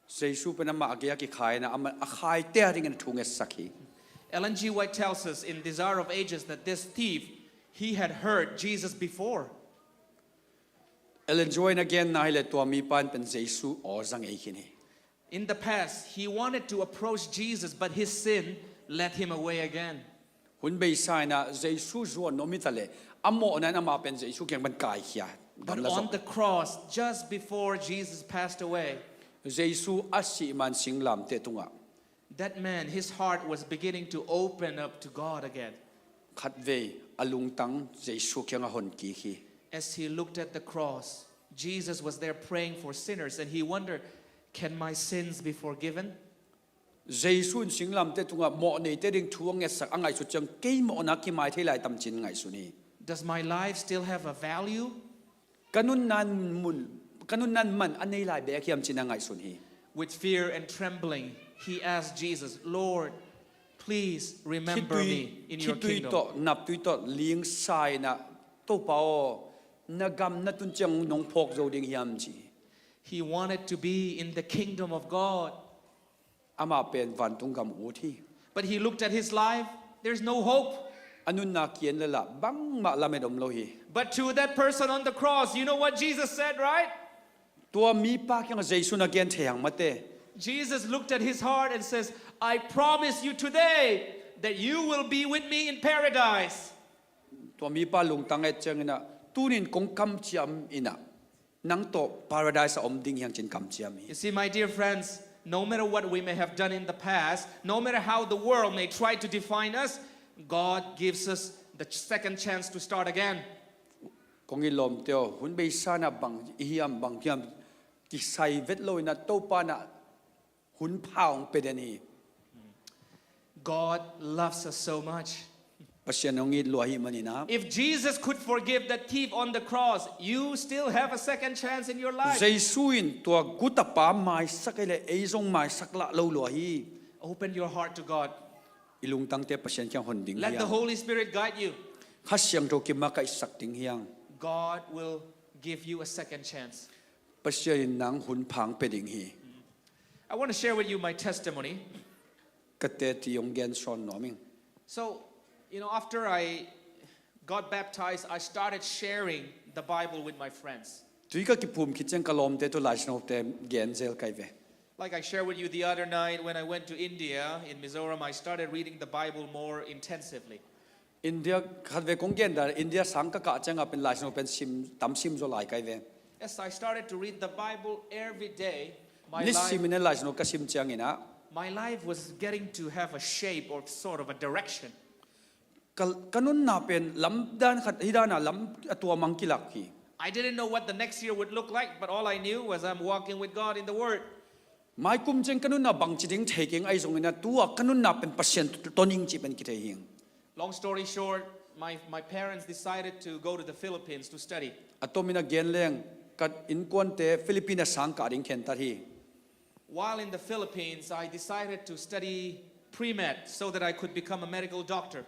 Jesu pen amah a gei-ah kikhai in ah, amah a khaite a dingin thu ngetsak hi. Ellen G. White tells us in Desire of Ages that this thief, he had heard Jesus before. Ellen G. White in a genna hi leh tua mipa in pen Jesu aw za ngei khin hi. In the past, he wanted to approach Jesus, but his sin led him away again. Hun beisa in ah Jesu zuan nuam hi ta leh, a mawhna in amah pen Jesu kiang pan kaikhia. But on the cross, just before Jesus passed away, Jesu a sih man singlamteh tungah, that man, his heart was beginning to open up to God again. Khatvei a lungtang Jesu kiangah hon kik hi. As he looked at the cross, Jesus was there praying for sinners, and he wondered, "Can my sins be forgiven?" Jesu in singlamteh tungah mawhneite ding thu a ngetsak a ngaihsut ciang, kei mawhna kimai thei lai tam ci-in ngaihsun hi. Does my life still have a value? Ka nunna in mun, ka nunna in man a nei lai bek hiam ci-in a ngaihsun hi. With fear and trembling, he asked Jesus, "Lord, Please remember me in your kingdom. Khitui tawh, naptui tawh lingsa in ah, Topa aw, na gam na tun ciang nong phawk zo ding hiam, ci. He wanted to be in the kingdom of God. Amah pen vantung gam ut hi. But he looked at his life. There's no hope. A nunna kiang lel ah bangmah lamet om lo hi. But to that person on the cross, you know what Jesus said, right? Tua mipa kiangah Jesuh in a gen thei hang mate. Jesus looked at his heart and says, "I promise you today that you will be with me in paradise." Tua mipa lungtang et ciangin ah, "Tunin kong kamciam in ah, nang tawh Paradise ah om ding hi hang," ci-in kamciam hi. You see, my dear friends, no matter what we may have done in the past, no matter how the world may try to define us, God gives us the second chance to start again. Kong it lawmte aw, hun beisa in ah bang i hiam, bang hiam kisai vet lo in ah, Topa in ah hun pha hong pia den hi. God loves us so much. Pasian hong it lua ahih manin ah. If Jesus could forgive that thief on the cross, you still have a second chance in your life. Jesuh in tua guta pa maisak ahih leh ei zong maisak lah lo lua hi. Open your heart to God. I lungtangte Pasian kiang hon ding hi hang. Let the Holy Spirit guide you. Kha Siangtho kimakaihsak ding hi hang. God will give you a second chance. Pasian in nang hun pha hong pia ding hi. I want to share with you my testimony. Ka teci hong gen sawn nuam ing. So, you know, after I got baptized, I started sharing the Bible with my friends. Tui ka kiphum khit ciang ka lawmte tawh Lai Siangtho te gen zel ka hi ve. Like I shared with you the other night, when I went to India, in Mizoram, I started reading the Bible more intensively. India, khatvei kong gen dan, India sang ka kah ciangah pen Lai Siangtho pen sim, tam sim zaw lai ka hi ve. As I started to read the Bible every day, my life, nisim in ah Lai Siangtho ka sim ciangin ah, my life was getting to have a shape or sort of a direction. Ka, ka nunna pen lam dan khat, hih dan ah lam a tuam hong kilak hi. I didn't know what the next year would look like, but all I knew was I'm walking with God in the Word. Mai kum ciang ka nunna bangci ding thei keng, ahi zongin ah tua ka nunna pen Pasian tawh ning cih pen kithei hi ing. Long story short, my, my parents decided to go to the Philippines to study. A tomin a gen leng, ka innkuante Philippines ah sang kah ding khentat hi. While in the Philippines, I decided to study pre-med so that I could become a medical doctor.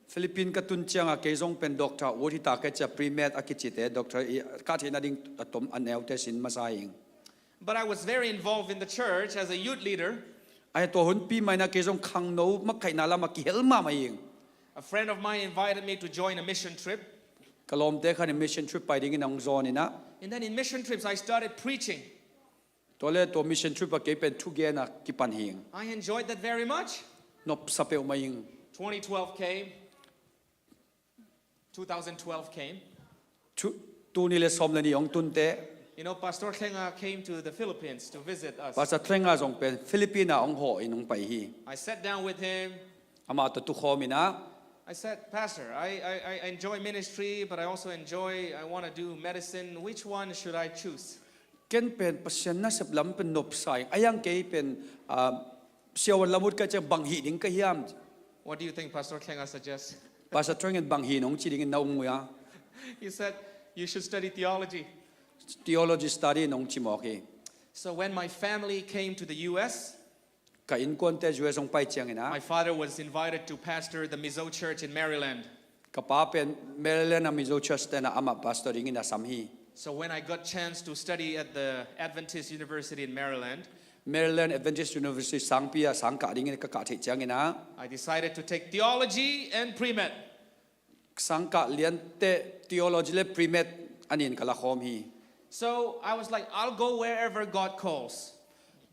Philippines ka tun ciangah kei zong pen doctor ut hi ta ka hi ci a, pre-med a kicite, doctor i kah theihna ding a tom a neute sin masa hi ing. But I was very involved in the church as a youth leader. Ahi, tua hun pi mah in ah kei zong khangno makhaihna lamah kihel mahmah hi ing. A friend of mine invited me to join a mission trip. Ka lawmte khat in mission trip pai dingin hong zawn in ah. And then in mission trips, I started preaching. Tua leh tua mission trip ah kei pen thugen ah kipan hi ing. I enjoyed that very much. Nopsa peuhmah ing. Twenty twelve came. Two thousand twelve came. Tu, tul nih le sawm le nih hong tun teh. You know, Pastor Thlenga came to the Philippines to visit us. Pastor Thlenga zong pen Philippines ah hong hawh in hong pai hi. I sat down with him. Amah tawh tukhawm in ah. I said, "Pastor, I, I, I enjoy ministry, but I also enjoy, I want to do medicine. Which one should I choose?" Ken pen Pasian nasep lam pen nopsa ing. Ahi hang kei pen, ah, siavuan lam ut ka hih ciang bang hih ding ka hiam? What do you think Pastor Thlenga suggests? Pastor Thlenga in bang hih in hong ci dingin na um uh hia? He said, "You should study theology." Theology study in hong ci mawk hi. So when my family came to the U S, ka innkuante U S hong pai ciangin ah, my father was invited to pastor the Mizo church in Maryland. Ka pa pen Maryland a Mizo church te in ah amah pastor dingin a sam hi. So when I got chance to study at the Adventist University in Maryland, Maryland Adventist University sangpi ah sang kah dingin ka kah theih ciangin ah, I decided to take theology and pre-med. Sang kah lian teh theology le pre-med a nih in ka la khawm hi. So I was like, "I'll go wherever God calls."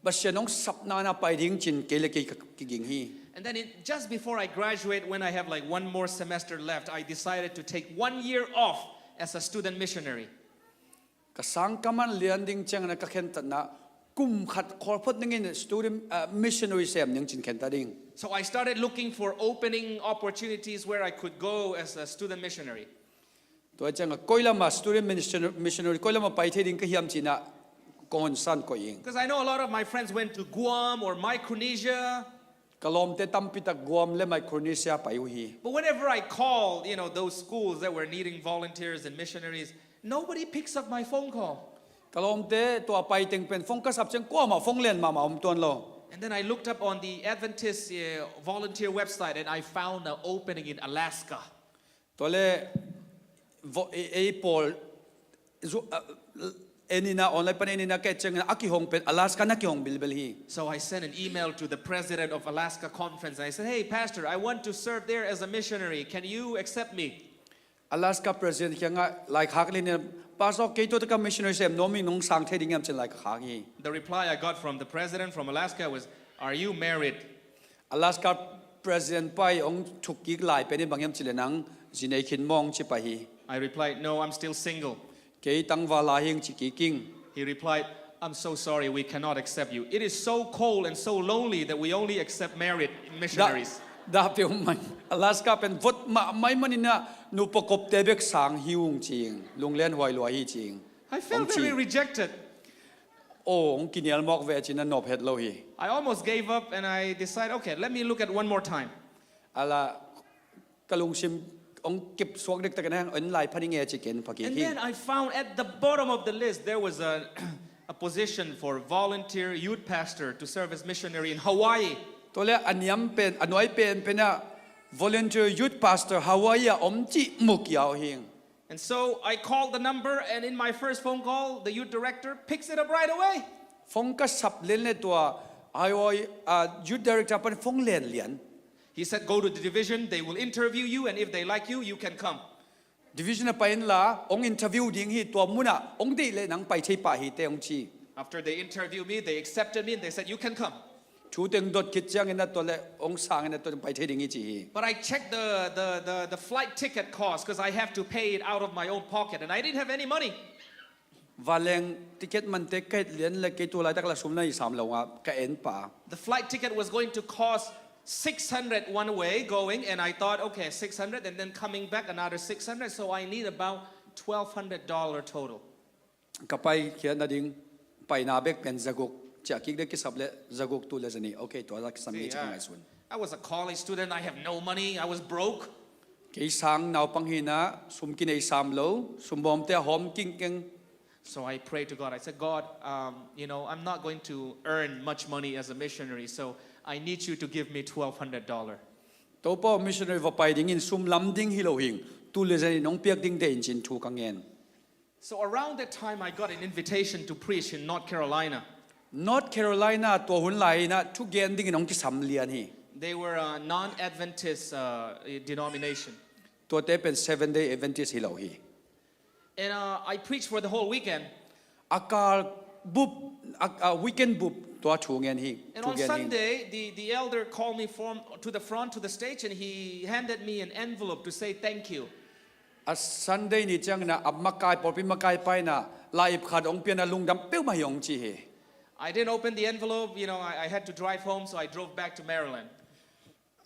Pasian hong sapna ah pai ding ci-in kei le kei ka kiging hi. And then it, just before I graduate, when I have, like, one more semester left, I decided to take one year off as a student missionary. Ka sang ka man lian ding ciangin ah ka khentatna, kum khat khawl phot dingin student, ah, missionary sem ning ci-in khentat ding. So I started looking for opening opportunities where I could go as a student missionary. Tua ciangin ah koi lam ah student missionary, missionary koi lam ah pai thei ding ka hiam ci-in ah kong hon san koih ing. 'Cause I know a lot of my friends went to Guam or Micronesia. Ka lawmte tampi tak Guam le Micronesia pai uh hi. But whenever I called, you know, those schools that were needing volunteers and missionaries, nobody picks up my phone call. Ka lawmte tua pai teng pen phone ka sap ciang kuamah phone lian mahmah om tuan lo. And then I looked up on the Adventist uh, volunteer website and I found an opening in Alaska. Tua le vo- ei ei pawl zu- ah, en ina online pan en ina ka et ciangin a kihong pen Alaska na kihong bilbel hi. So I sent an email to the president of Alaska Conference and I said, "Hey, Pastor, I want to serve there as a missionary. Can you accept me?" Alaska president kiangah laikhak le ina, Pastor, kei tua taka missionary sem nuam ing, nong sang thei ding hiam, ci-in laikhak hi. The reply I got from the president from Alaska was, "Are you married?" Alaska president pa i hong thukkik lai pen i bang hiam cih leh, nang zi nei khin maw, hong ci pah hi. I replied, "No, I'm still single." Kei tangval lai hi ing, ci kik ing. He replied, "I'm so sorry, we cannot accept you. It is so cold and so lonely that we only accept married Dah, missionaries." dah peuhmah. Alaska pen vot mahmah ahih manin ah nupa kopte bek sang hi ung, ci ing. Lunglen huai lua hi, ci ing. I felt Hong ci. Very rejected. Oh, hong kinial mawk ve, ci-in a nop het lo hi. I almost gave up and I decided, "Okay, let me look at one more time." A la ka lungsim hong kip suak dektak in ah, en lai pha ning e, ci-in ken pha kik hi. And then I found at the bottom of the list there was a, a position for volunteer youth pastor to serve as missionary in Hawaii. Tua le a niam pen, a nuai penpen ah volunteer youth pastor Hawaii ah om cih mu kiau hi ing. And so I called the number, and in my first phone call, the youth director picks it up right away. Phone ka sap lian le tua Hawaii, ah, youth director pan phone lianlian. He said, "Go to the division, they will interview you, and if they like you, you can come." Division ah pai inla, hong interview ding hi, tua mun ah hong deih leh nang pai thei pah hi teh, hong ci. After they interviewed me, they accepted me, and they said, "You can come." Thu teng dot khit ciangin ah tua le hong sang in ah tua pai thei ding hi, ci hi. But I checked the, the, the, the flight ticket cost because I have to pay it out of my own pocket, and I didn't have any money. Vanleng ticket mante ka et lian le kei tu laitak la sum na hi sam lo a, ka en pah. The flight ticket was going to cost six hundred one way going, and I thought, "Okay, six hundred, and then coming back another six hundred, so I need about twelve hundred dollar total." Ka paikhiat nading, paina bek pen zaguk, ciah kik dek kisap le zaguk, tul le zanih. Okay, tua la kisam hi, See, ci ka uh, ngaihsun. I was a college student. I have no money. I was broke. Kei sang naupang hi-in ah sum kinei sam lo, sum bawmte a hawm kingkeng. So I prayed to God. I said, "God, um, you know, I'm not going to earn much money as a missionary, so I need you to give me twelve hundred dollar." Topa, missionary va pai dingin sum lam ding hi lo hi ing, tul le zanih nong piak ding deih in, ci-in thu ka ngen. So around that time, I got an invitation to preach in North Carolina. North Carolina tua hun lai-in ah thugen dingin hong kisam lian hi. They were a non-Adventist uh, denomination. Tuate pen Seventh Day Adventist hi lo hi. And uh, I preached for the whole weekend. A kal bup, a, a weekend bup tua thu ngen hi. And Thu on gen hi. Sunday, the, the elder called me from, to the front, to the stage, and he handed me an envelope to say thank you. A Sunday ni ciangin ah a makai, pawlpi makai pa in ah lai-ip khat hong pia-in ah lungdam peuhmah hi, hong ci hi. I didn't open the envelope. You know, I, I had to drive home, so I drove back to Maryland.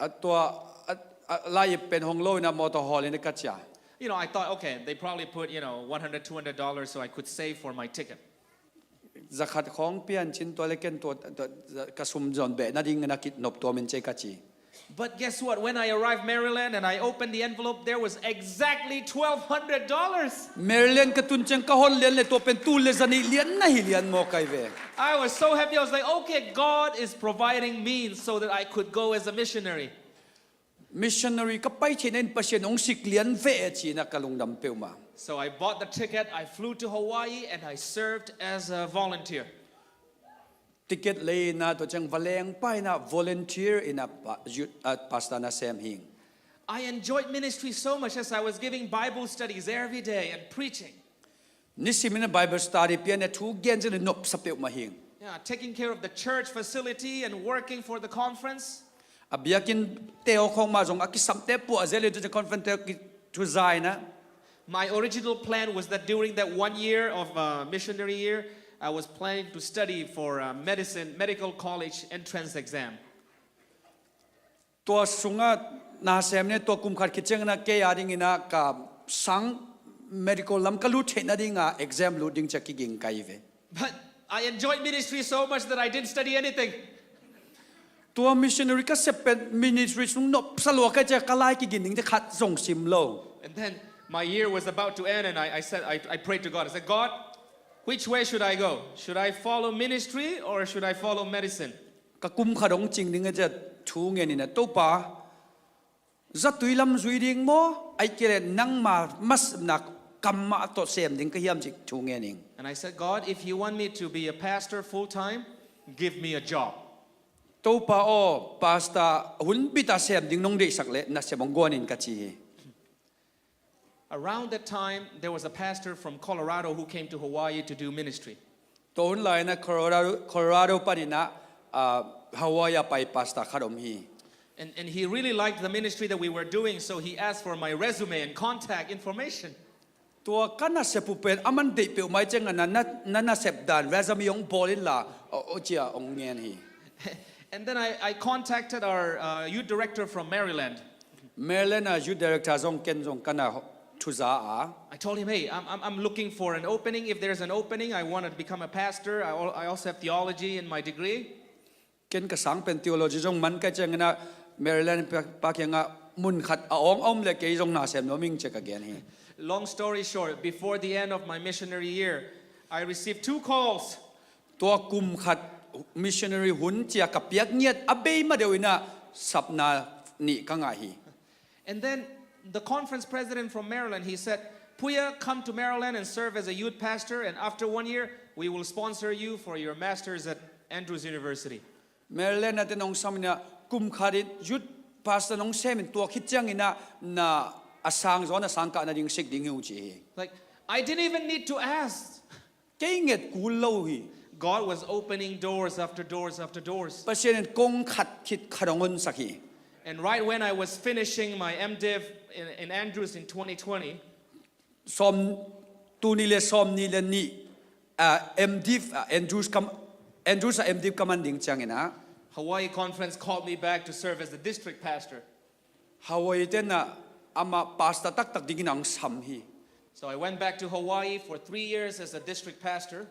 A tua, a, a lai-ip pen hong lo-in ah mawtaw hawl-in ah ka ciah. You know, I thought, "Okay, they probably put, you know, one hundred, two hundred dollars so I could save for my ticket." Za khat khawng pia-in, ci-in tua le ken tua, tua, ka sum zon beh nadingin ah kinop tuam in ci ka ci. But guess what? When I arrived Maryland and I opened the envelope, there was exactly twelve hundred dollars. Maryland ka tun ciang ka hon lian le tua pen tul le zanih lian na hi lian maw kai ve. I was so happy. I was like, "Okay, God is providing means so that I could go as a missionary." Missionary ka pai theihna in Pasian hong sik lian ve, ci-in ah ka lungdam peuhmah. So I bought the ticket, I flew to Hawaii, and I served as a volunteer. Ticket lei-in ah tua ciang vanleng pa in ah volunteer in ah pa, youth, ah, pastor na sem hi ing. I enjoyed ministry so much as I was giving Bible studies every day and preaching. Nisim in ah Bible study pia-in ah thu gen zen in nopsa peuhmah hi ing. Yeah, taking care of the church facility and working for the conference. A biakinn te aw khawng mah zong a kisamte puah zel in, tua ciang conference te ki-, thu za-in ah. My original plan was that during that one year of uh, missionary year, I was planning to study for uh, medicine, medical college entrance exam. Tua sungah na sem in ah tua kum khat khit ciangin ah kei a dingin ah ka sang medical lam ka lut theih nadingin ah exam lut ding ci-a kiging ka hi ve. But I enjoyed ministry so much that I didn't study anything. Tua missionary ka sep pen ministry sung nopsa lua ka hi ciang ka lai kigin dingte khat zong sim lo. And then my year was about to end, and I, I said, I, I prayed to God. I said, "God, which way should I go? Should I follow ministry or should I follow medicine?" Ka kum khat hong cing ding a ciah thu ngen in ah, Topa, zatui lam zui ding maw, ahih kei leh nangma masepna kam mah tawh sem ding ka hiam cih thu ngen ing. And I said, "God, if you want me to be a pastor full time, give me a job." Topa aw, pastor hun bit a sem ding nong deihsak leh nasep hong guan in, ka ci hi. Around that time, there was a pastor from Colorado who came to Hawaii to do ministry. Tua hun lai-in ah Colorado, Colorado panin ah, ah, Hawaii a pai pastor khat om hi. And, and he really liked the ministry that we were doing, so he asked for my resume and contact information. Tua ka nasep uh pen aman deih peuhmah ahih ciangin ah, na, na nasep dan resume hong bawl inla, aw, aw ci-a hong ngen hi. And then I, I contacted our, uh, youth director from Maryland. Maryland a youth director zong ken zong ka na thuza a. I told him, "Hey, I'm, I'm, I'm looking for an opening. If there's an opening, I want to become a pastor. I, al- I also have theology in my degree." Ken ka sang pen theology zong man ka hih ciangin ah, Maryland pa, pa kiangah mun khat a awng a om leh kei zong na sem nuam ing ci-a ka gen hi. Long story short, before the end of my missionary year, I received two calls. Tua kum khat missionary hun ci-a ka piak ngiat a bei ma deuh in ah sapna nih ka ngah hi. And then the conference president from Maryland, he said, "Puya, come to Maryland and serve as a youth pastor, and after one year, we will sponsor you for your master's at Andrews University." Maryland ah te nong sam in ah, kum khat in youth pastor nong sem in, tua khit ciangin ah na a sang zaw, na sang kah nading sik ding hi ung ci hi. Like, I didn't even need to ask. Kei nget kul lo hi. God was opening doors after doors after doors. Pasian in kong khat khit khat hong honsak hi. And right when I was finishing my M Div in, in Andrews in twenty twenty, sawm, tul nih le sawm nih le nih, ah, M Div, ah, Andrews kam, Andrews ah M Div ka man ding ciangin ah, Hawaii conference called me back to serve as the district pastor. Hawaii ten ah amah pastor taktak dingin hong sam hi. So I went back to Hawaii for three years as a district pastor.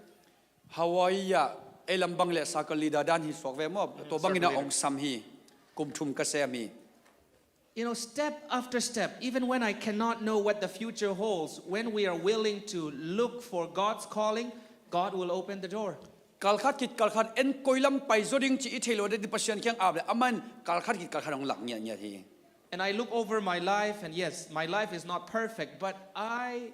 Hawaii ah ei lam bang leh circle leader dan hi suak ve maw? Tua bangin ah hong sam hi. Kum thum ka sem hi. You know, step after step, even when I cannot know what the future holds, when we are willing to look for God's calling, God will open the door. Kal khat khit kal khat en koi lam pai zaw ding ci i theih loh ding Pasian kiang ap leh aman kal khat khit kal khat hong lak ngiatngiat hi. And I look over my life, and yes, my life is not perfect, but I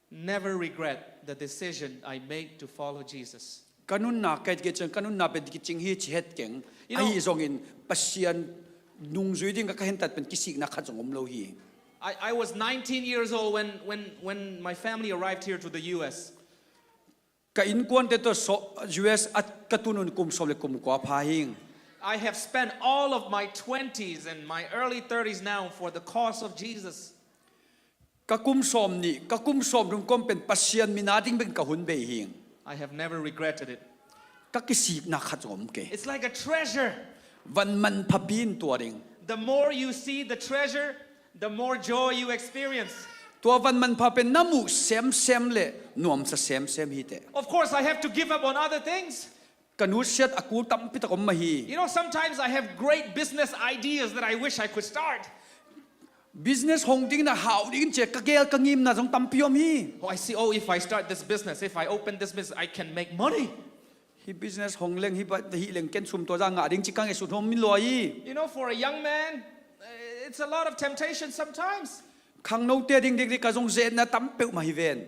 never regret the decision I made to follow Jesus. Ka nunna ka et kei ciang, ka nunna pen kicing hi ci het keng. You know, ahi zongin Pasian nungzui ding ka, ka hentat pen kisikna khat zong om lo hi. I, I was nineteen years old when, when, when my family arrived here to the U S. Ka innkuante tawh so, U S a ka tun un kum sawm le kum kua pha hing. I have spent all of my twenties and my early thirties now for the cause of Jesus. Ka kum sawm nih, ka kum sawm thum kawm pen Pasian min a ding bek ka hun bei hing. I have never regretted it. Ka kisikna khat zong om kei. It's like a treasure. Van manphapi in tua ding. The more you see the treasure, the more joy you experience. Tua van manpha pen na muh semsem leh nuamsa semsem hi teh. Of course, I have to give up on other things. Ka nusiat a kul tampi tak om mah hi. You know, sometimes I have great business ideas that I wish I could start. Business hong dingin a hau dingin ci-a ka geel ka ngimna zong tampi om hi. Oh, I see. Oh, if I start this business, if I open this business, I can make money. Hih business hong leng, hih pa, hih leng ken sum tua zah ngah ding ci ka ngaihsut hong om hi lua hi. You know, for a young man, eh, it's a lot of temptation sometimes. Khangnote ding dikdik a zong zetna tam peuhmah hi ven.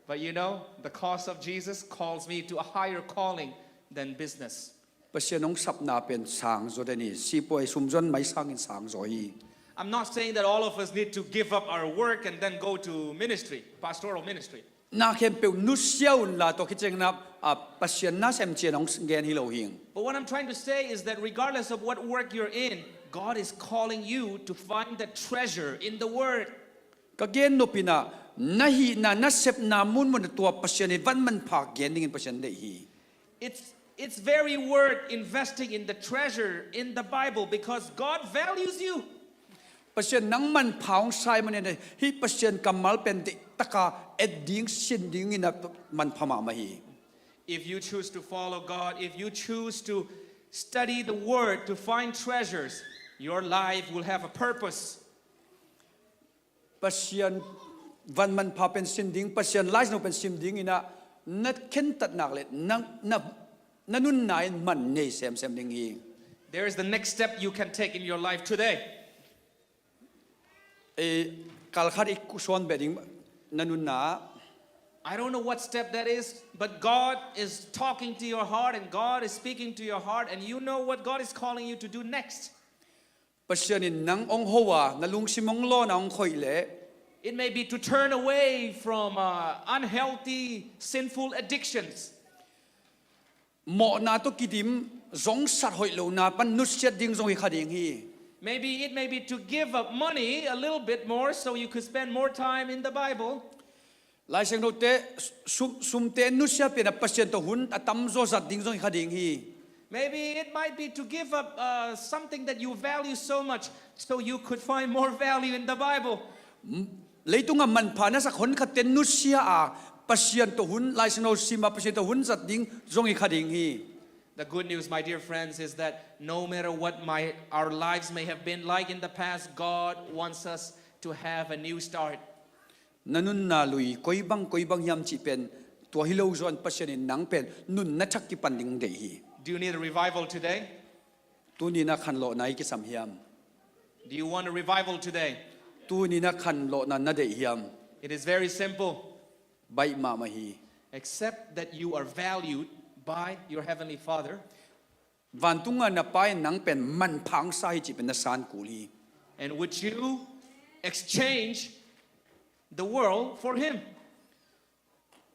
But you know, the cause of Jesus calls me to a higher calling than business. Pasian hong sapna pen sang zaw den hi. Sipuai sumzon mai sangin sang zaw hi. I'm not saying that all of us need to give up our work and then go to ministry, pastoral ministry. Na khempeuh nusia unla, tua khit ciangin ah, ah, Pasian nasem ci-in hong gen hi lo hing. But what I'm trying to say is that regardless of what work you're in, God is calling you to find the treasure in the word. Ka gen nop in ah, na hihna, na sepna munmun ah tua Pasian i van manpha gen dingin Pasian deih hi. It's, it's very worth investing in the treasure in the Bible because God values you. Pasian nang manpha hong sa ahih manin ah, hih Pasian kammal pen deih taka et ding, sin dingin ah manpha mahmah hi. If you choose to follow God, if you choose to study the word to find treasures, your life will have a purpose. Pasian van manpha pen sin ding, Pasian laizang pen sin dingin ah, na khentat nak leh na, na, na nunna in man nei semsem ding hi. There is the next step you can take in your life today. Eh, kalkhat i kusuan beh ding na nunna. I don't know what step that is, but God is talking to your heart and God is speaking to your heart, and you know what God is calling you to do next. Pasian in nang ong ho a, na lungsim ong lawn a ong khoih leh. It may be to turn away from uh, unhealthy, sinful addictions. Mawhna tawh kidim, zongsat hoih lohna pan nusiat ding zong hi kha ding hi. Maybe it may be to give up money a little bit more so you could spend more time in the Bible. Laisiangtho te sum, sumte nusia pian a Pasian tawh hun a tamzaw zat ding zong hi kha ding hi. Maybe it might be to give up uh, something that you value so much so you could find more value in the Bible. Leitunga manpha na sak honkhatte nusia a Pasian tawh hun, Laisiangtho sim a Pasian tawh hun zat ding zong hi kha ding hi. The good news, my dear friends, is that no matter what my, our lives may have been like in the past, God wants us to have a new start. Na nunna lui koi bang koi bang hiam cih pen tua hi lo zaw in Pasian in nang pen nunna thak kipan ding deih hi. Do you need a revival today? Tuni na khanlawhna i kisam hiam? Do you want a revival today? Tuni na khanlawhna na deih hiam? It is very simple. Baih mahmah hi. Accept that you are valued by your Heavenly Father. Vantunga na Pa in nang pen manpha ong sa hi cih pen na san kul hi. And would you exchange the world for Him?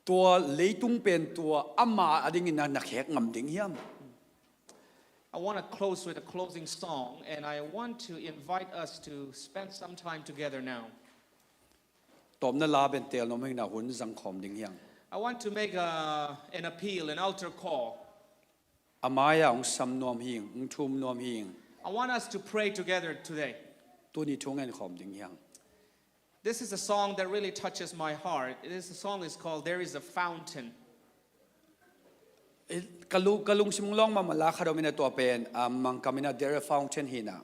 Tua leitung pen tua ama a dingin na, na khek ngam ding hiam? I want to close with a closing song, and I want to invite us to spend some time together now. Tawpna la pen tel nuam hing na hun zang khawm ding hiang. I want to make a, an appeal, an altar call. A mai-ah hong sam nuam hing, hong thum nuam hing. I want us to pray together today. Tuni thu ngen khawm ding hiang. This is a song that really touches my heart. This song is called There Is a Fountain. Eh, ka lu-, ka lungsim lawng mahmah la khat om in a tua pen, ah, Mangkam in a There Is a Fountain hi na.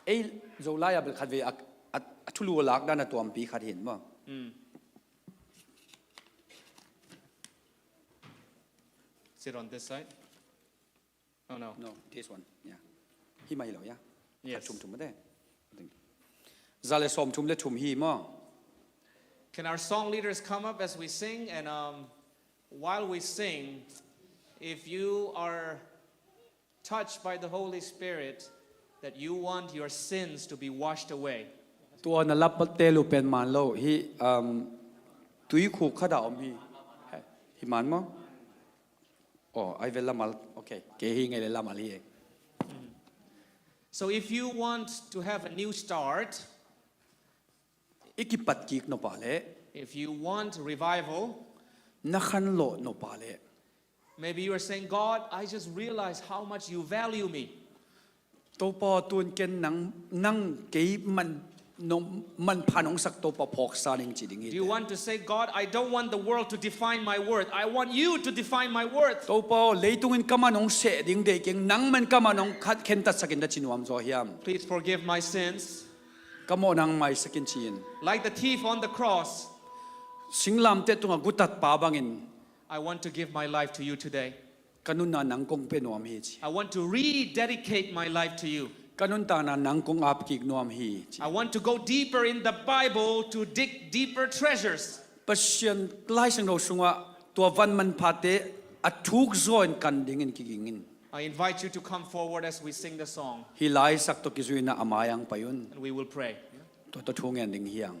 Ei, Zolai a bel khat vei a, a, a thulu a lak dan a tuampi khat hi in maw. Sit on this side. Oh, no. No, this one. Yeah. Hi mai lo, yeah. Yes. Khat thum thum mate. Za le sawm thum le thum hi maw. Can our song leaders come up as we sing? And um, while we sing, if you are touched by the Holy Spirit, that you want your sins to be washed away. Tua na lapat te lu pen man lo hi, um, tui khuk khat a om hi. Hi man maw? Oh, ai vel lamal. Okay. Kei hi ngei le lamal hi. So if you want to have a new start, I kipat kik nop a le, if you want revival, na khanlawh nop a le, maybe you are saying, "God, I just realized how much you value me." Topa, tun ken nang, nang kei man, nong manpha nong sak Topa phawksa ning ci ding hi. Do you want to say, "God, I don't want the world to define my worth. I want you to define my worth." Topa, leitung in ka man hong seh ding deih keng, nang man ka man hong khat khentat sak in, na ci nuam zaw hiam? Please forgive my sins. Ka mawhna hong maisak in ci in. Like the thief on the cross, Singlamteh tungah gutat pa bangin, I want to give my life to you today. Ka nunna nang kong pia nuam hi ci. I want to rededicate my life to you. Ka nuntakna nang kong ap kik nuam hi ci. I want to go deeper in the Bible to dig deeper treasures. Pasian Laisiangtho sungah tua van manphate a thuk zaw in kan dingin kiging in. I invite you to come forward as we sing the song, Hi laisak tawh kizui in a mai-ah hong pai un. and we will pray. Tua tawh thu ngen ding hiang.